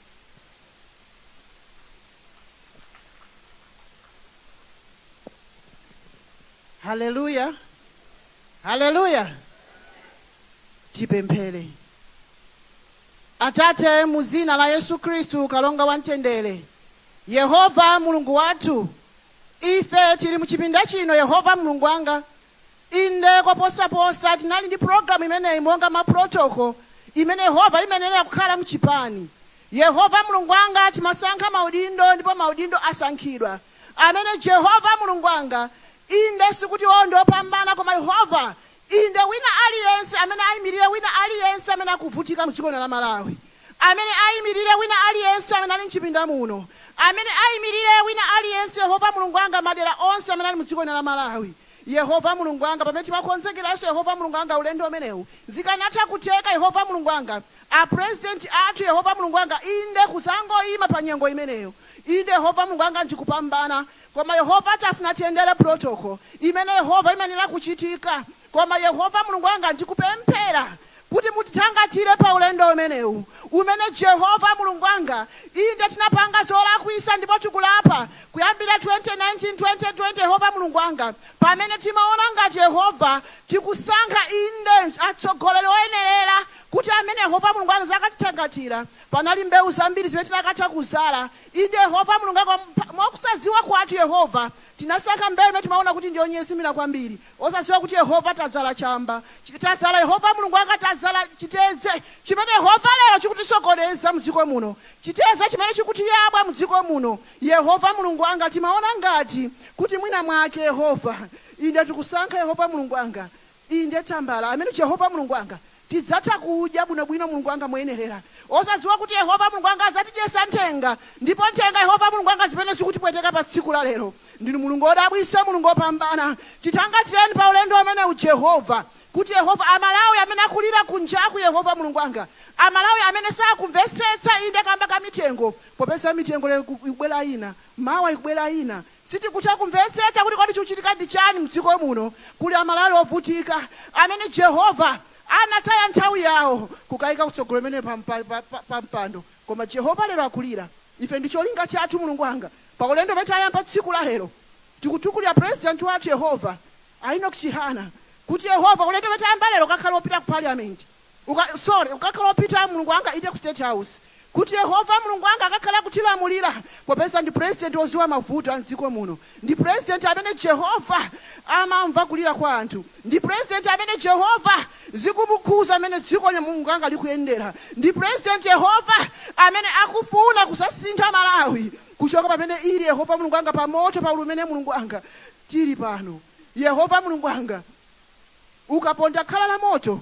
Haleluya, haleluya! Tipemphere. Atate, mu zina la Yesu Khristu, kalonga wamtendere, Yehova Mulungu wathu, ife tili muchipinda chino. Yehova Mulungu wanga, inde koposaposa tinali ndi pulogalamu imeneyi monga ma protocol imene Yehova imenera kukhala mchipani. Yehova Mulungu wanga, timasankha maudindo ndipo maudindo asankhidwa amene Jehova Mulungu wanga, inde sikuti iwo ndi opambana, koma Yehova, inde wina aliyense amene ayimirire wina aliyense amene akuvutika mdziko la Malawi, amene ayimirire wina aliyense amene ali mchipinda muno, amene ayimirire wina aliyense, Yehova Mulungu wanga, madera onse amene ali mdziko la Malawi. Yehova Mulungu wanga, pamene timakonzekeranso, Yehova Mulungu wanga, ulendo umenewu, zikanatha kutheka, Yehova Mulungu wanga, a president athu, Yehova Mulungu wanga, inde kuzangoyima pa nyengo imeneyo, inde Yehova Mulungu wanga, ndikupambana. Koma Yehova, tafuna tiyendere protocol imene Yehova imenera kuchitika. Koma Yehova Mulungu wanga, ndikupemphera kuti mutithangatire pa ulendo umenewu umene Jehova Mulungu wanga, inde tinapanga zolakwisa ndipo tikulapa kuyambira 2019, 2020, Yehova Mulungu wanga, pamene timaona ngati Yehova tikusankha inde atsogoleri oyenerera kuti amene Yehova Mulungu wanga zakatithangatira. Panali mbewu zambiri zimene tinakatha kuzala. Inde Yehova Mulungu wanga, mwakusaziwa kwathu, Yehova, tinasankha mbewu imene timaona kuti ndiyonyezimira kwambiri, osadziwa kuti Yehova tadzala chamba, tadzala, Yehova Mulungu wanga, tadzala chitedze chimene Yehova lero chikutisokoneza mdziko muno, chitedze chimene chikutiyabwa mdziko muno. Yehova Mulungu wanga, timaona ngati kuti mwina mwake Yehova, inde tikusankha, Yehova Mulungu wanga, inde tambala amene Jehova Mulungu wanga tidzatha kudya bwinobwino, Mulungu wanga, moyenerera, osadziwa kuti Yehova Mulungu wanga adzatidyesa nthenga, ndipo nthenga, Yehova Mulungu wanga, zimene zikutipweteka pa tsiku la lero. Ndinu Mulungu wodabwitsa, Mulungu wopambana. Tithangatireni pa ulendo umenewu, Jehova, kuti Yehova Amalawi amene akulira kunjaku, Yehova Mulungu wanga, Amalawi amene sakumvetsetsa inde kamba ka mitengo, popeza mitengo lero ikubwera ina, mawa ikubwera ina, sitikutha kumvetsetsa kuti kodi chikuchitika ndi chani mdziko muno. Kuli Amalawi ovutika amene Jehova Anataya nthawi yawo kukayika kutsogolo imene pa mpando, koma Jehova lero akulira. Ife ndi cholinga chathu, Mulungu wanga, pa ulendo umene tayamba tsiku la lero, tikutukulira president wathu, Yehova, a Enoch Chihana, kuti Yehova, ulendo umene tayamba lero ukakhala wopita ku parliament, sorry, ukakhala wopita, Mulungu wanga, ite ku State House, kuti Yehova Mulungu wanga akakhala kutilamulira, popeza ndi president woziwa mavuto a mdziko muno, ndi president amene Jehova amamva kulira kwa anthu, ndi president amene Jehova zikumukhuza amene dziko lino, Mulungu wanga, likuyendera, ndi president, Yehova, amene akufuna kusasintha Malawi kuchoka pamene ili, Yehova Mulungu wanga, pa moto pa umene, Mulungu wanga, tili pano. Yehova Mulungu wanga, ukaponda khala la moto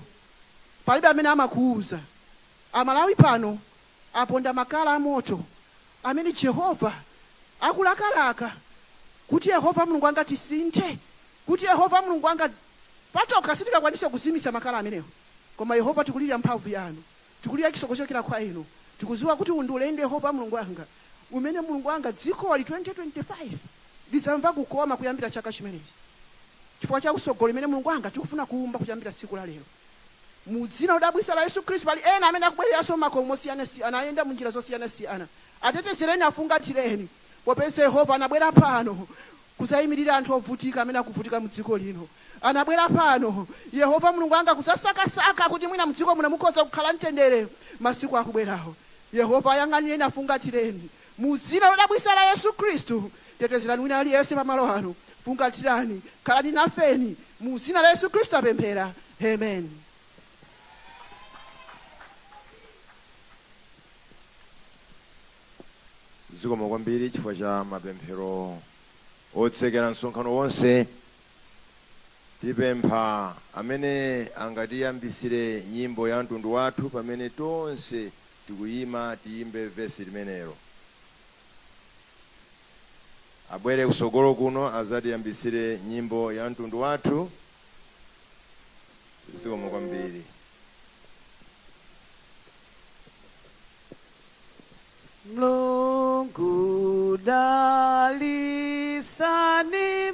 palibe amene amakuuza. Amalawi pano aponda makala a moto amene Jehova akulakalaka kuti, Yehova Mulungu wanga, tisinthe, kuti Yehova Mulungu wanga, patokha sitingakwanise kuzimitsa makala amenewo. Koma Yehova, tikulira mphamvu yanu, tikulira chisogo chochokera kwa inu. Tikuziwa kuti uwu ndi ulendo, Yehova Mulungu wanga, umene, Mulungu wanga, dzikoli 2025 lidzamva kukoma kuyambira chaka chimenechi, chifukwa cha usogolo imene, Mulungu wanga, tikufuna kuumba kuyambira tsiku la lero, mu dzina lodabwitsa la Yesu Khristu. Pali ena amene akubwereranso makomo mosiyanasiyana, ayenda munjira zosiyanasiyana. Atetezereni, afungatireni, popeza Yehova anabwera pano kuzayimirira anthu ovutika amene akuvutika mu dziko lino. Anabwera pano, Yehova Mulungu wanga, kuzasakasaka kuti mwina mdziko muno mukhoza kukhala mtendere masiku akubwerawo. Yehova, ayang'anireni, afungatireni, mu dzina lodabwitsa la Yesu Khristu. Tetezerani wina aliyense pamalo ano, fungatirani, khalani nafeni, mu dzina la Yesu Khristu apemphera, amen. Zikomo kwambiri chifukwa cha mapemphero otsekera msonkhano wonse. Tipempha amene angatiyambisire nyimbo ya mtundu wathu pamene tonse tikuyima tiyimbe vesi limenelo, abwere kusogolo kuno azatiyambisire nyimbo ya mtundu wathu. Zikomo kwambiri. Mulungu dalitsani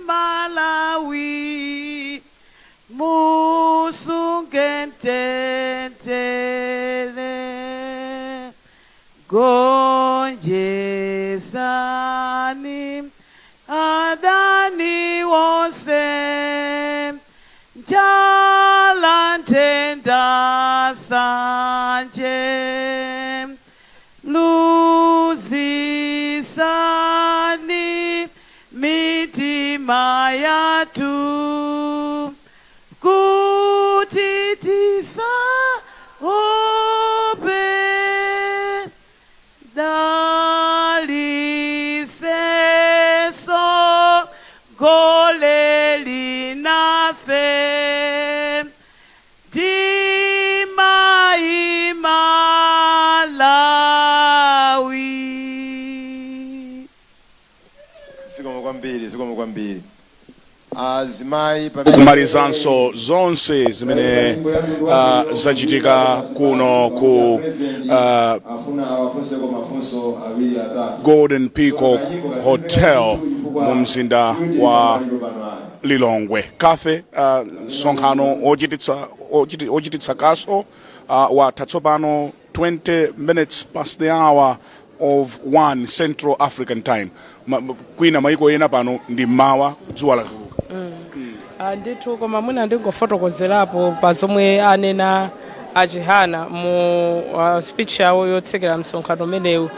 Malawi, musunge mtendere, gonjetsani adani wonse, njala, nthenda, nsanje. Luzitsani mitima yathu kuti tisaope, dalitsenso goleri nafe Ndimayi Malawi. Zikomo kwambiri, zikomo kwambiri, azimayi pamene Kumalizanso zonse zimene zachitika kuno ku afuna awafunseko mafunso awiri atatu. Golden Peacock Hotel mu mzinda wa Lilongwe. Kafe msonkhano ochititsa kaso watha tsopano 20 minutes past the hour of 1 Central African Time. Kwina maiko ena pano ndi mmawa, dzuwa latuluka. Ah, ndithu, koma mwina ndingofotokozerapo pa zomwe anena a Chihana mu speech yawo yotsekera msonkhano umenewu,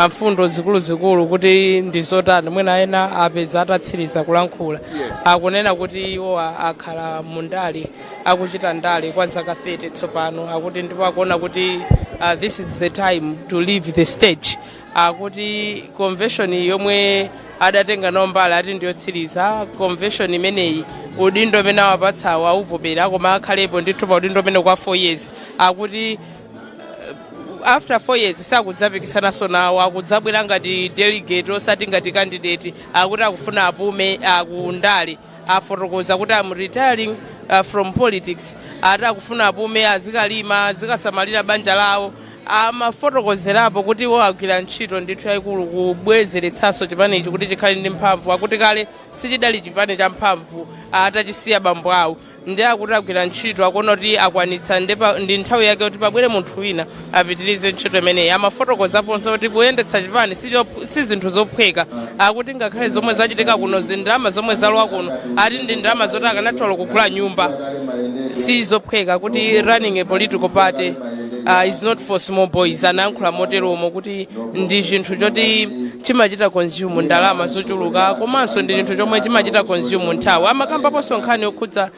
mfundo zikuluzikulu kuti ndi zotani. Mwina ena apeza atatsiriza kulankhula. Akunena kuti iwo akhala mundale, akuchita ndale kwa zaka 30 tsopano. Akuti ndipo akuona kuti this is the time to leave the stage. Akuti convention yomwe adatenga nawo mbali ati ndiyotsiriza convention imeneyi. Udindo umene awapatsawo awuvomera, koma akhalepo ndithu pa udindo umene kwa 4 years. Akuti after 4 years sakudzapikisanaso nawo, akudzabwera ngati delegate osati ngati candidate. Akuti akufuna apume akundale. Afotokoza kuti, "I'm retiring from politics." Ati akufuna apume, azikalima, azikasamalira banja lawo. Amafotokozerapo kuti iwo agwira ntchito ndithu yayikulu kubwezeretsanso chipanichi kuti chikhale ndi mphamvu. Akuti kale sichidali chipani cha mphamvu atachisiya bambo awo. Ndi akuti agwira ntchito, akuona kuti akwanitsa, ndi nthawi yake kuti pabwere munthu wina apitirize ntchito imeneyi. Amafotokozaponso kuti kuyendetsa chipani si zinthu zophweka. Akuti ngakhale zomwe zachitika kuno, zindalama zomwe zalowa kuno, ati ndi ndalama zoti akanatha kugula nyumba. Si zophweka kuti running a political party is not for small boys. Anayankhula moteromo kuti ndi chinthu choti chimachita consume ndalama zochuluka, komanso ndi chinthu chomwe chimachita consume nthawi. Amakambaponso nkhani yokhudza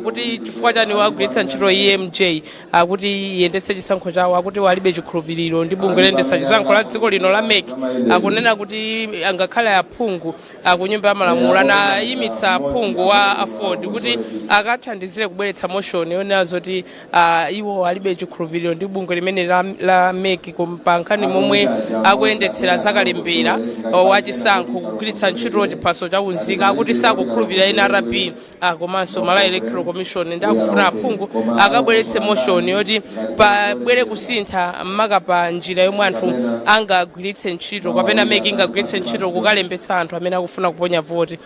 kuti chifukwa chani wagwiritsa ntchito EMJ kuti iyendetse chisankho chawo. Akuti walibe chikhulupiriro ndi bungwe loyendetsa chisankho la dziko lino la MEC. Akunena kuti angakhale aphungu ku Nyumba ya Malamulo anayimitsa aphungu wa AFORD kuti akathandizire kubweretsa motion yonena zoti iwo alibe chikhulupiriro ndi bungwe limene la MEC pa nkhani momwe akuyendetsera zakalembera wachisankho kugwiritsa ntchito chiphaso cha unzika. Akuti sakukhulupirira NRB komanso Malawi Electoral Commission, ndi akufuna aphungu akabweretse motion yoti pabwere kusintha, maka pa njira yomwe anthu angagwiritse ntchito kapena MEC ingagwiritse ntchito kukalembetsa anthu amene akufuna kuponya voti.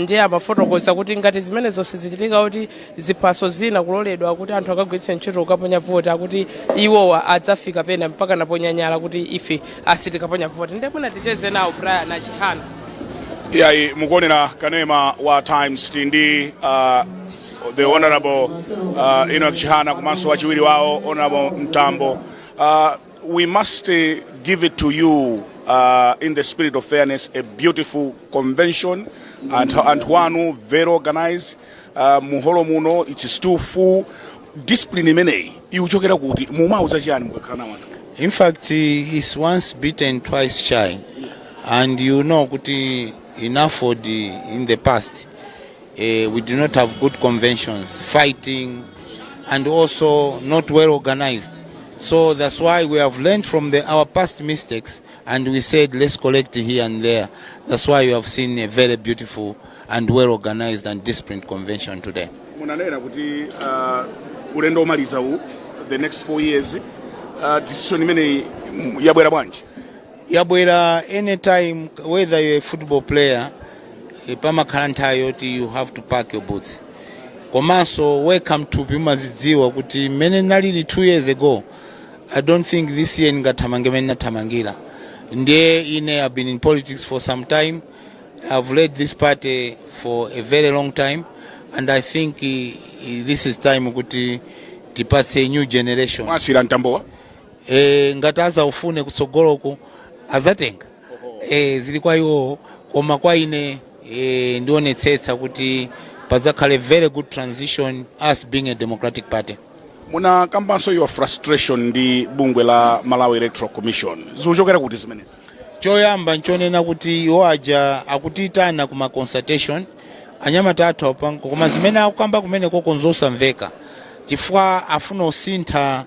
Ndiye amafotokoza kuti ngati zimene zonse zichitika, kuti ziphaso zina kuloledwa kuti anthu akagwiritse ntchito kukaponya voti, akuti iwowa adzafika pena mpaka naponyanyala kuti ife asitikaponya voti. Ndiye mwina ticheze nawo Brian Achihana. Iyayi, mukuonera kanema wa Times. Tili ndi the Honorable Enoch Chihana komanso wachiwiri wawo, Honorable Mtambo. We must give it to you in the spirit of fairness, a beautiful convention. Anthu anu very organized. Muholo muno it's still full. Discipline imeneyi ikuchokera kuti? Mumauza chiyani mukakhala nawo anthu? In fact, it's once bitten, twice shy. And you know, kuti in AFORD in the past, we do not have good conventions, fighting, and also not well organized. So that's why we have learned from our past mistakes and we said, "Let's collect here and there." That's why you have seen a very beautiful and well organized and disciplined convention today. Munanena kuti ulendo omaliza uwu, the next 4 years, decision imeneyi yabwera bwanji? Yabwera anytime, whether you're a football player, pamakhala nthawi yoti you have to pack your boots. Komanso wekha mthupi umazidziwa kuti mmene nalili 2 years ago, I don't think this year ndingathamange mmene nathamangira. Ndiye ine I've been in politics for some time. I've led this party for a very long time and I think this is time kuti tipatse a new generation. Mwasira Mtambowa? Ngati azaufune kutsogoloko azatenga, zili kwa iwowo, koma kwa ine ndionetsetsa kuti padzakhale very good transition, us being a democratic party. Munakambanso your frustration ndi bungwe la Malawi Electoral Commission. Zikuchokera kuti zimenezi? Choyamba nchonena kuti iwo aja akutiyitana kuma consultation, anyamata athu apango, koma zimene akukamba kumene koko nzosamveka, chifukwa afuna usintha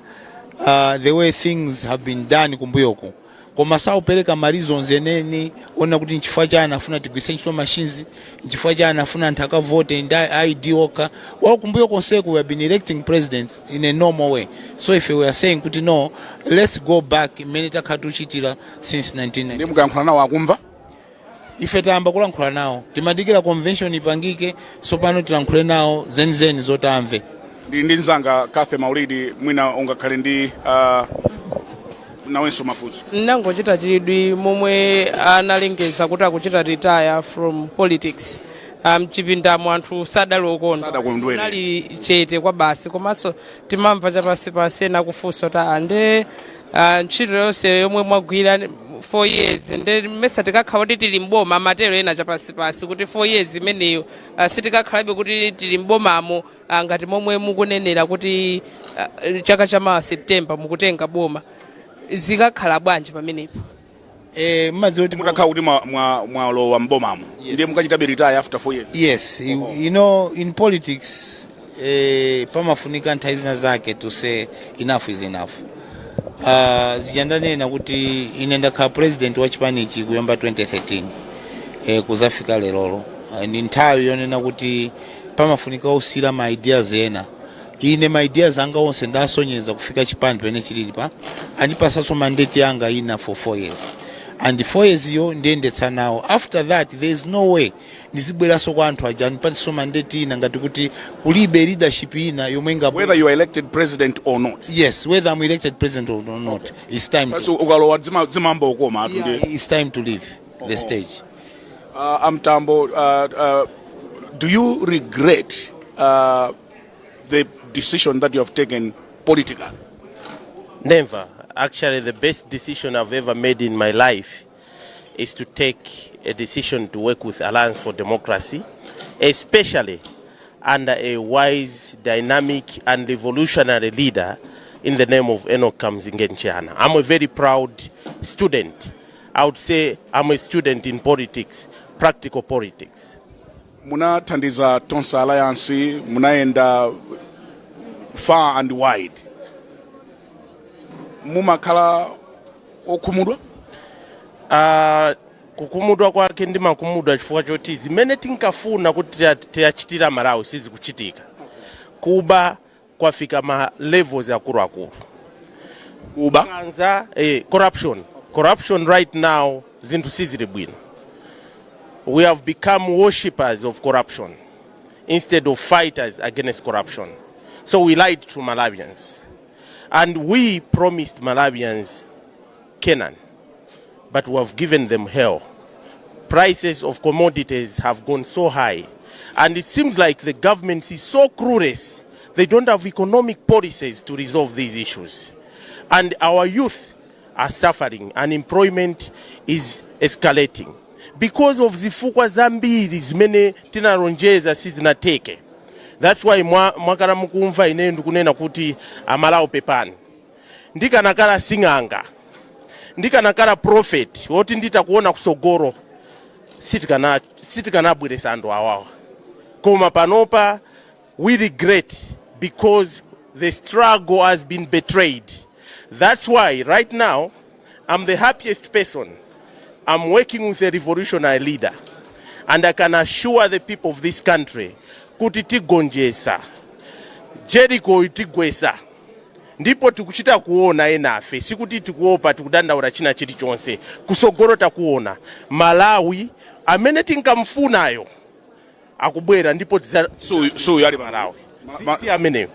the way things have been done kumbuyoku, koma saupereka ma reasons eneni ona kuti nchifukwa chani afuna tigwise ntchito machines, nchifukwa chani afuna anthu akavote ndi ID okha. Well, kumbuyo konseku we have been electing presidents in a normal way. So if we are saying kuti no, let's go back mmene takhala tuchitira since 1990. Ndi mukayankhula nawo akumva? Ife tayamba kulankhula nawo. Timadikira convention ipangike, so pano tilankhule nawo zenizeni zotamve. Ndi mzanga Cathy Maulidi, mwina ungakhale ndi nawenso mafunso. Ndinangochita chidwi momwe analengeza kuti akuchita retire from politics, mchipindamo anthu sadali okondwa. Sadakondwere. Kunali chete kwa basi, komanso timamva chapansipansi ena kufunsa kuti ande ntchito yonse yomwe mwagwira 4 years, nde mesa tikakhala kuti tili mboma? Amatero ena chapansipansi kuti 4 years imeneyo sitikakhalabe kuti tili mbomamo, ngati momwe mukunenera kuti chaka chama September mukutenga boma, zikakhala bwanji pamenepo? Mmadziwa kuti mutakhala kuti mwalowa mbomamo, ndiye mukachitabe retire after 4 years? Yes, you know, in politics pamafunika nthawi zina zake to say enough is enough. Zija ndanena kuti ine ndakhala president wa chipanichi kuyamba 2013 kuzafika lerolo. Ndi nthawi yonena kuti pamafunika usira ma ideas ena. Ine ma ideas anga onse ndasonyeza kufika chipani pene chilili pa andipasanso mandate yanga ina for 4 years. And 4 years yo ndiyendetsa nawo. After that, there is no way ndizibweranso kwa anthu aja andipatsenso mandate ina ngati kuti kulibe leadership ina yomwe inga Whether you are elected president or not? Yes, whether I'm elected president or not, it's time to, So ukalowa dzimamba ukoma atu. Yeah, it's time to leave the stage. A Mtambo, do you regret the decision that you have taken politically? Never. Actually, the best decision I've ever made in my life is to take a decision to work with Alliance for Democracy, especially under a wise, dynamic, and revolutionary leader in the name of Enoch Kamzingeni Chihana. I'm a very proud student. I would say I'm a student in politics, practical politics. Munathandiza Tonse Alliance, munayenda far and wide. Mumakhala okhumudwa? Kukhumudwa kwake ndimakhumudwa chifukwa choti zimene tinkafuna kuti tiyachitira Malawi sizikuchitika. Kuba kwafika ma levels akuluakulu. Kuba? Kanza corruption. Corruption right now, zinthu sizili bwino. We have become worshippers of corruption instead of fighters against corruption. So we lied to Malawians and we promised Malawians Canaan, but we have given them hell. Prices of commodities have gone so high. And it seems like the government is so clueless. They don't have economic policies to resolve these issues. And our youth are suffering. Unemployment is escalating. Because of zifukwa zambiri zimene tinalonjeza sizinateke. That's why mwakala mukumva ineyo ndikunena kuti Amalawi pepani. Ndikanakala sing'anga, ndikanakala prophet woti nditakuona kusogoro, sitikanabweresa anthu awawa. Koma panopa we regret because the struggle has been betrayed. That's why right now I'm the happiest person. I'm working with a revolutionary leader and I can assure the people of this country kuti tigonjesa Jericho, tigwesa. Ndipo tikuchita kuona enafe, sikuti tikuopa, tikudandaula china chilichonse. Kusogolo takuona Malawi amene tinkamfunayo akubwera ndipo Suyu ali Malawi si ameneyo.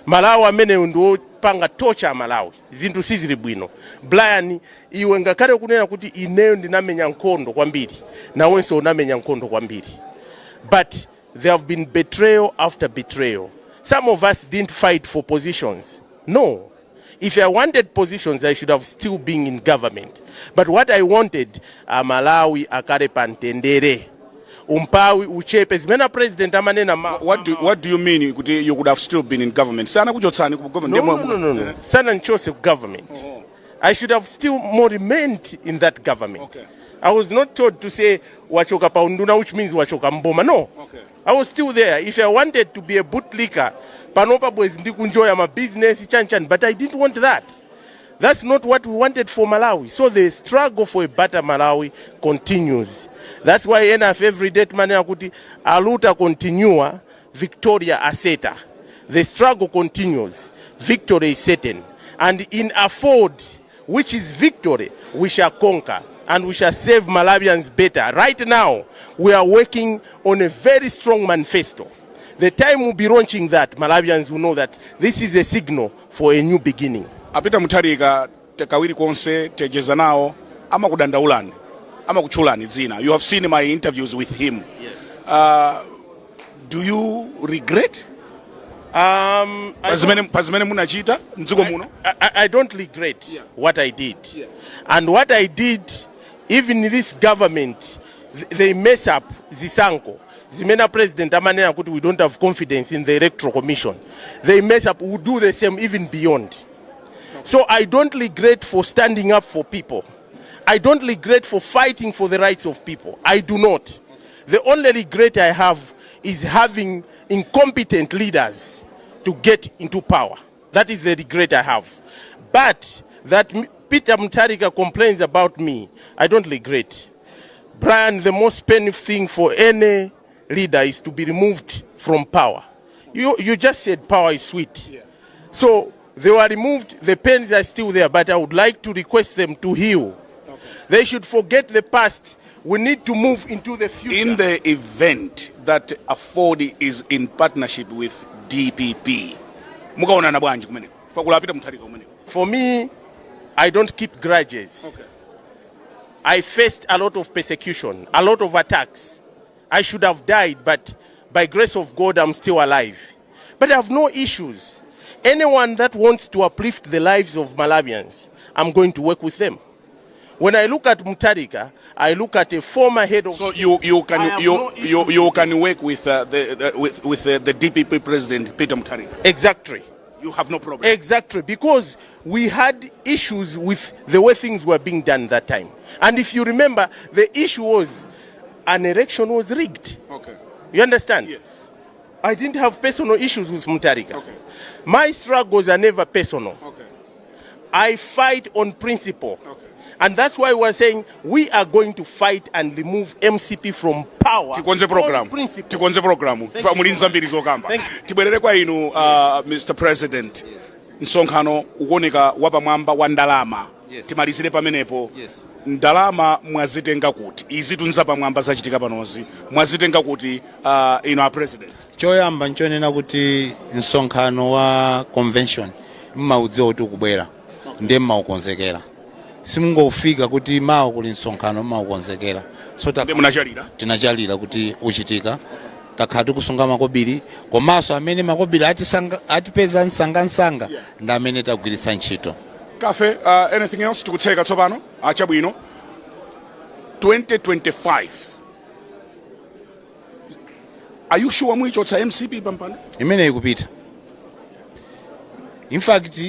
Malawi ameneyo ndiwopanga torture Malawi. Zinthu sizili bwino, Brian. Iwe ngakhale kunena kuti ineyo ndinamenya nkhondo kwambiri, nawenso unamenya nkhondo kwambiri, but there have been betrayal after betrayal. Some of us didn't fight for positions, no. If I wanted positions, I should have still been in government. But what I wanted, Malawi akhale pamtendere, umphawi uchepe, zimene president amanena What do you mean kuti you could have still been in government? Sana kuchotsani ku government? No. Sanandichotse ku government. I should have still more remained in that government. I was not told to say wachoka paunduna, which means wachoka mboma. No. I was still there. If I wanted to be a bootlicker, panopa bwezi ndikunjoya ma business chanchan, but I didn't want that. That's not what we wanted for Malawi. So the struggle for a better Malawi continues. That's why NF every day timanena kuti a luta continua, victoria é certa. The struggle continues. Victory is certain. And in AFORD, which is victory, we shall conquer and we shall save Malawians better. Right now, we are working on a very strong manifesto. The time we'll be launching that, Malawians will know that this is a signal for a new beginning. A Peter Mutharika kawiri konse techeza nawo amakudandaulani, amakutchulani dzina. You have seen my interviews with him. Yes. Do you regret pa zimene munachita mdziko muno? I don't regret what I did. And what I did, even this government, they mess up zisankho. Zimene president amanena kuti we don't have confidence in the Electoral Commission. They mess up, we do the same, even beyond. So I don't regret for standing up for people. I don't regret for fighting for the rights of people. I do not. The only regret I have is having incompetent leaders to get into power. That is the regret I have. But that Peter Mutharika complains about me, I don't regret. Brian, the most painful thing for any leader is to be removed from power. You just said power is sweet. So they were removed, the pains are still there, but I would like to request them to heal. They should forget the past. We need to move into the future. In the event that AFORD is in partnership with DPP, mukaonana bwanji kumeneko? Fakula a Peter Mutharika kumeneko. For me, I don't keep grudges. I faced a lot of persecution, a lot of attacks. I should have died, but by grace of God, I'm still alive. But I have no issues. Anyone that wants to uplift the lives of Malawians, I'm going to work with them. When I look at Mutharika, I look at a former head of So you I can have you no you, issue you can work with the with the DPP president, Peter Mutharika. Exactly. You have no problem. Exactly, because we had issues with the way things were being done that time. And if you remember, the issue was an election was rigged. You understand? Yeah. I didn't have personal issues with Mutharika. My struggles are never personal. I fight on principle. And that's why we're saying we are going to fight and remove MCP from power. Tikonze program. On principle. Tikonze program. Thank you. Muli nzambiri zokamba. Thank you. Tibwerere kwa inu, Mr President. Msonkhano ukuoneka wapamwamba wa ndalama. Timalizire pamenepo. Ndalama mwazitenga kuti? Izi tunza pamwamba zachitika panozi, mwazitenga kuti, inu a president? Choyamba nchonena kuti msonkhano wa convention mmaudziwa kuti ukubwera, ndiye mmaukonzekera. Simungofika kuti mawa kuli msonkhano, mmaukonzekera. So Ndiye munachalira? Tinachalira kuti uchitika. Takhala tikusunga makobiri, komanso amene makobiri atipeza msangamsanga ndi amene tagwiritsa ntchito. Kafe, anything else? Tikutseka tsopano. Achabwino, 2025, are you sure muichotsa MCP pampano? Imene ikupita, in fact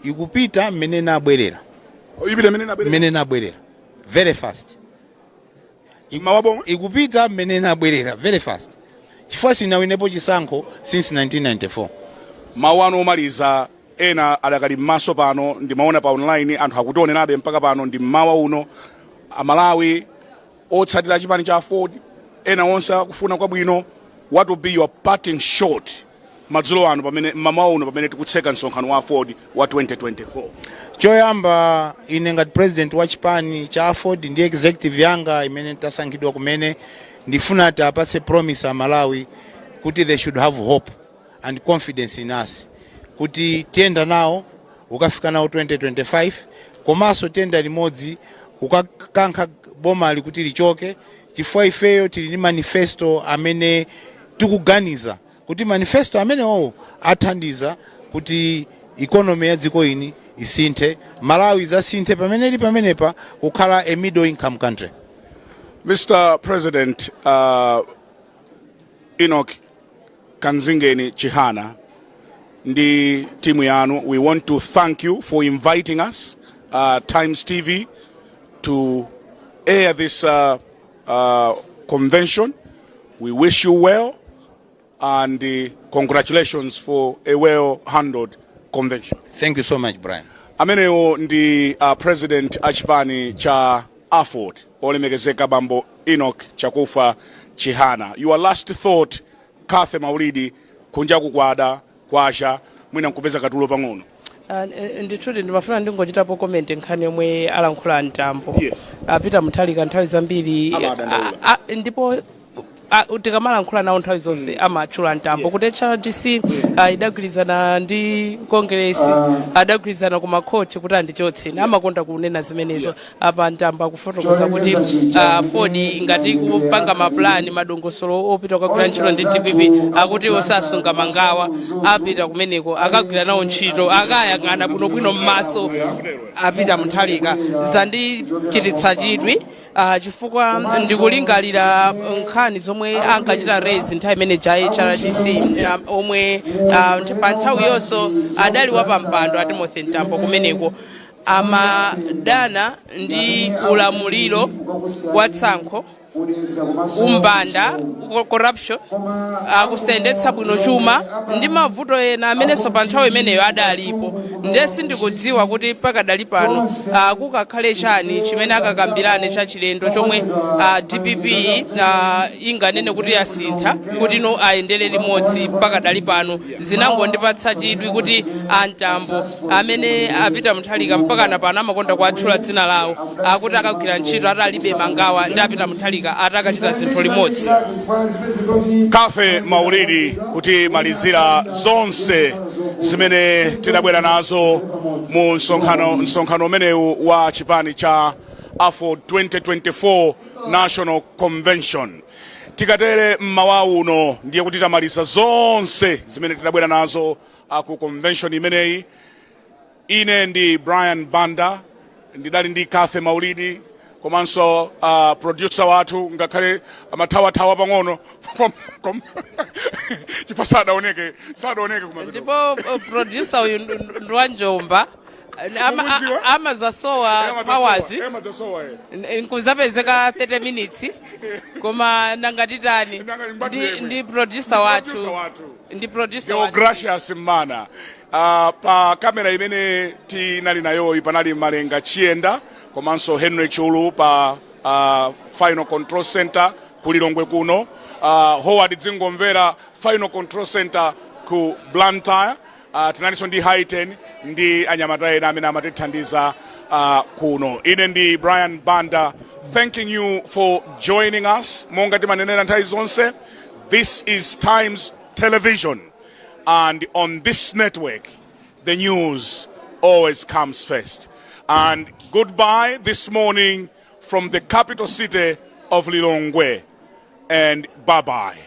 ikupita mmene nabwerera. Ipita mmene nabwerera? Mmene nabwerera, very fast. Mawabomwe. Ikupita mmene nabwerera, very fast, chifukwa sinawinepo chisankho since 1994. Mawu anu omaliza. Ena adakali m'maso pano, ndimaona pa online anthu akutionerabe mpaka pano ndi mmawa uno. Amalawi otsatira chipani cha AFORD, ena onse akufuna kwabwino, what will be your parting shot madzulo ano, pamene mmawa uno pamene tikutseka msonkhano wa AFORD wa 2024? Choyamba, ine ngati president wa chipani cha AFORD ndi executive yanga imene tasankhidwa kumene, ndifuna tiapatse promise a Malawi kuti they should have hope and confidence in us, kuti tiyenda nawo ukafika nawo 2025, komanso tiyenda limodzi ukakankha bomali kuti lichoke, chifukwa ifeyo tili ndi manifesto amene tikuganiza kuti manifesto amenewo athandiza kuti economy ya dziko ini isinthe, Malawi zasinthe pamene ili pamenepa kukhala a middle income country. Mr President, Enoch Kanzingeni Chihana ndi timu yanu, we want to thank you for inviting us, Times TV, to air this convention. We wish you well and congratulations for a well handled convention. Thank you so much, Brian. Amenewo ndi president achipani cha AFORD, olemekezeka bambo Enoch Chakufa Chihana. Your last thought, Kathe Maulidi. Kunja kukwada kwasha, mwina nkupeza katulo pang'ono. Ndithudi, ndimafuna ndingochitapo comment nkhani yomwe alankhula Mtambo. Yes. Peter Mutharika nthawi zambiri Amadandaula. Ndipo tikamalankhula nawo nthawi zonse amatchula Mtambo kuti HRDC idagwirizana ndi Congress, adagwirizana ku makhoti kuti andichotse. Amakonda kunena zimenezo. Apa Mtambo akufotokoza kuti AFORD ngati kupanga mapulani, madongosolo opita kukagwira ntchito ndi DPP, akuti osasunga mangawa, apita kumeneko akagwira nawo ntchito, akayang'ana bwinobwino m'maso a Peter Mutharika. Zandichititsa chidwi chifukwa ndikulingalira nkhani zomwe ankachita raise nthawi imene ja HRDC, omwe pa nthawi yonso adali wapampando a Timothy Mtambo kumeneko, amadana ndi ulamuliro wa tsankho. Umbanda, corruption, kusayendetsa bwino chuma ndi mavuto ena amenenso pa nthawi imeneyo adalipo. Ndiye sindikudziwa kuti pakadali pano kukakhale chani chimene akakambirane chachilendo chomwe DPP inganene kuti yasintha kuti no, ayendere limodzi. Pakadali pano zinangondipatsa chidwi kuti antambo amene apita Mutharika mpakana pano amakonda kuatchula dzina lawo, akuti akagwira ntchito atalibe mangawa ndi apita Mutharika, atakachita zinthu limodzi. Kafe Maulidi kuti malizira zonse zimene tidabwera nazo mu msonkhano umenewu wa chipani cha AFORD 2024 National Convention. Tikatere mmawa uno ndiye kuti tamaliza zonse zimene tidabwera nazo ku convention imeneyi. Ine ndi Brian Banda, ndidali ndi Kathe Maulidi komanso producer wathu, ngakhale amathawathawa pang'ono chifukwa sadaoneke kumapeto. Ndipo producer uyu ndi wanjomba. Umudziwa? Amazasowa powers. Amazasowa. Nkuzapezeka 30 minutes, koma nangatitani? Ndi producer wathu. Producer wathu. Ndi producer wathu. Deogracius Mmana. Pa kamera imene tinali nayoyi panali Malenga Chiyenda komanso Henry Chulu pa Final Control Center ku Lilongwe kuno, Howard Dzingomvera Final Control Center ku Blantyre. Tinalinso ndi Haiten ndi anyamata ena amene amatithandiza kuno. Ine ndi Brian Banda, thanking you for joining us. Monga timanenera nthawi zonse, this is Times Television, and on this network the news always comes first. And goodbye this morning from the capital city of Lilongwe, and bye bye.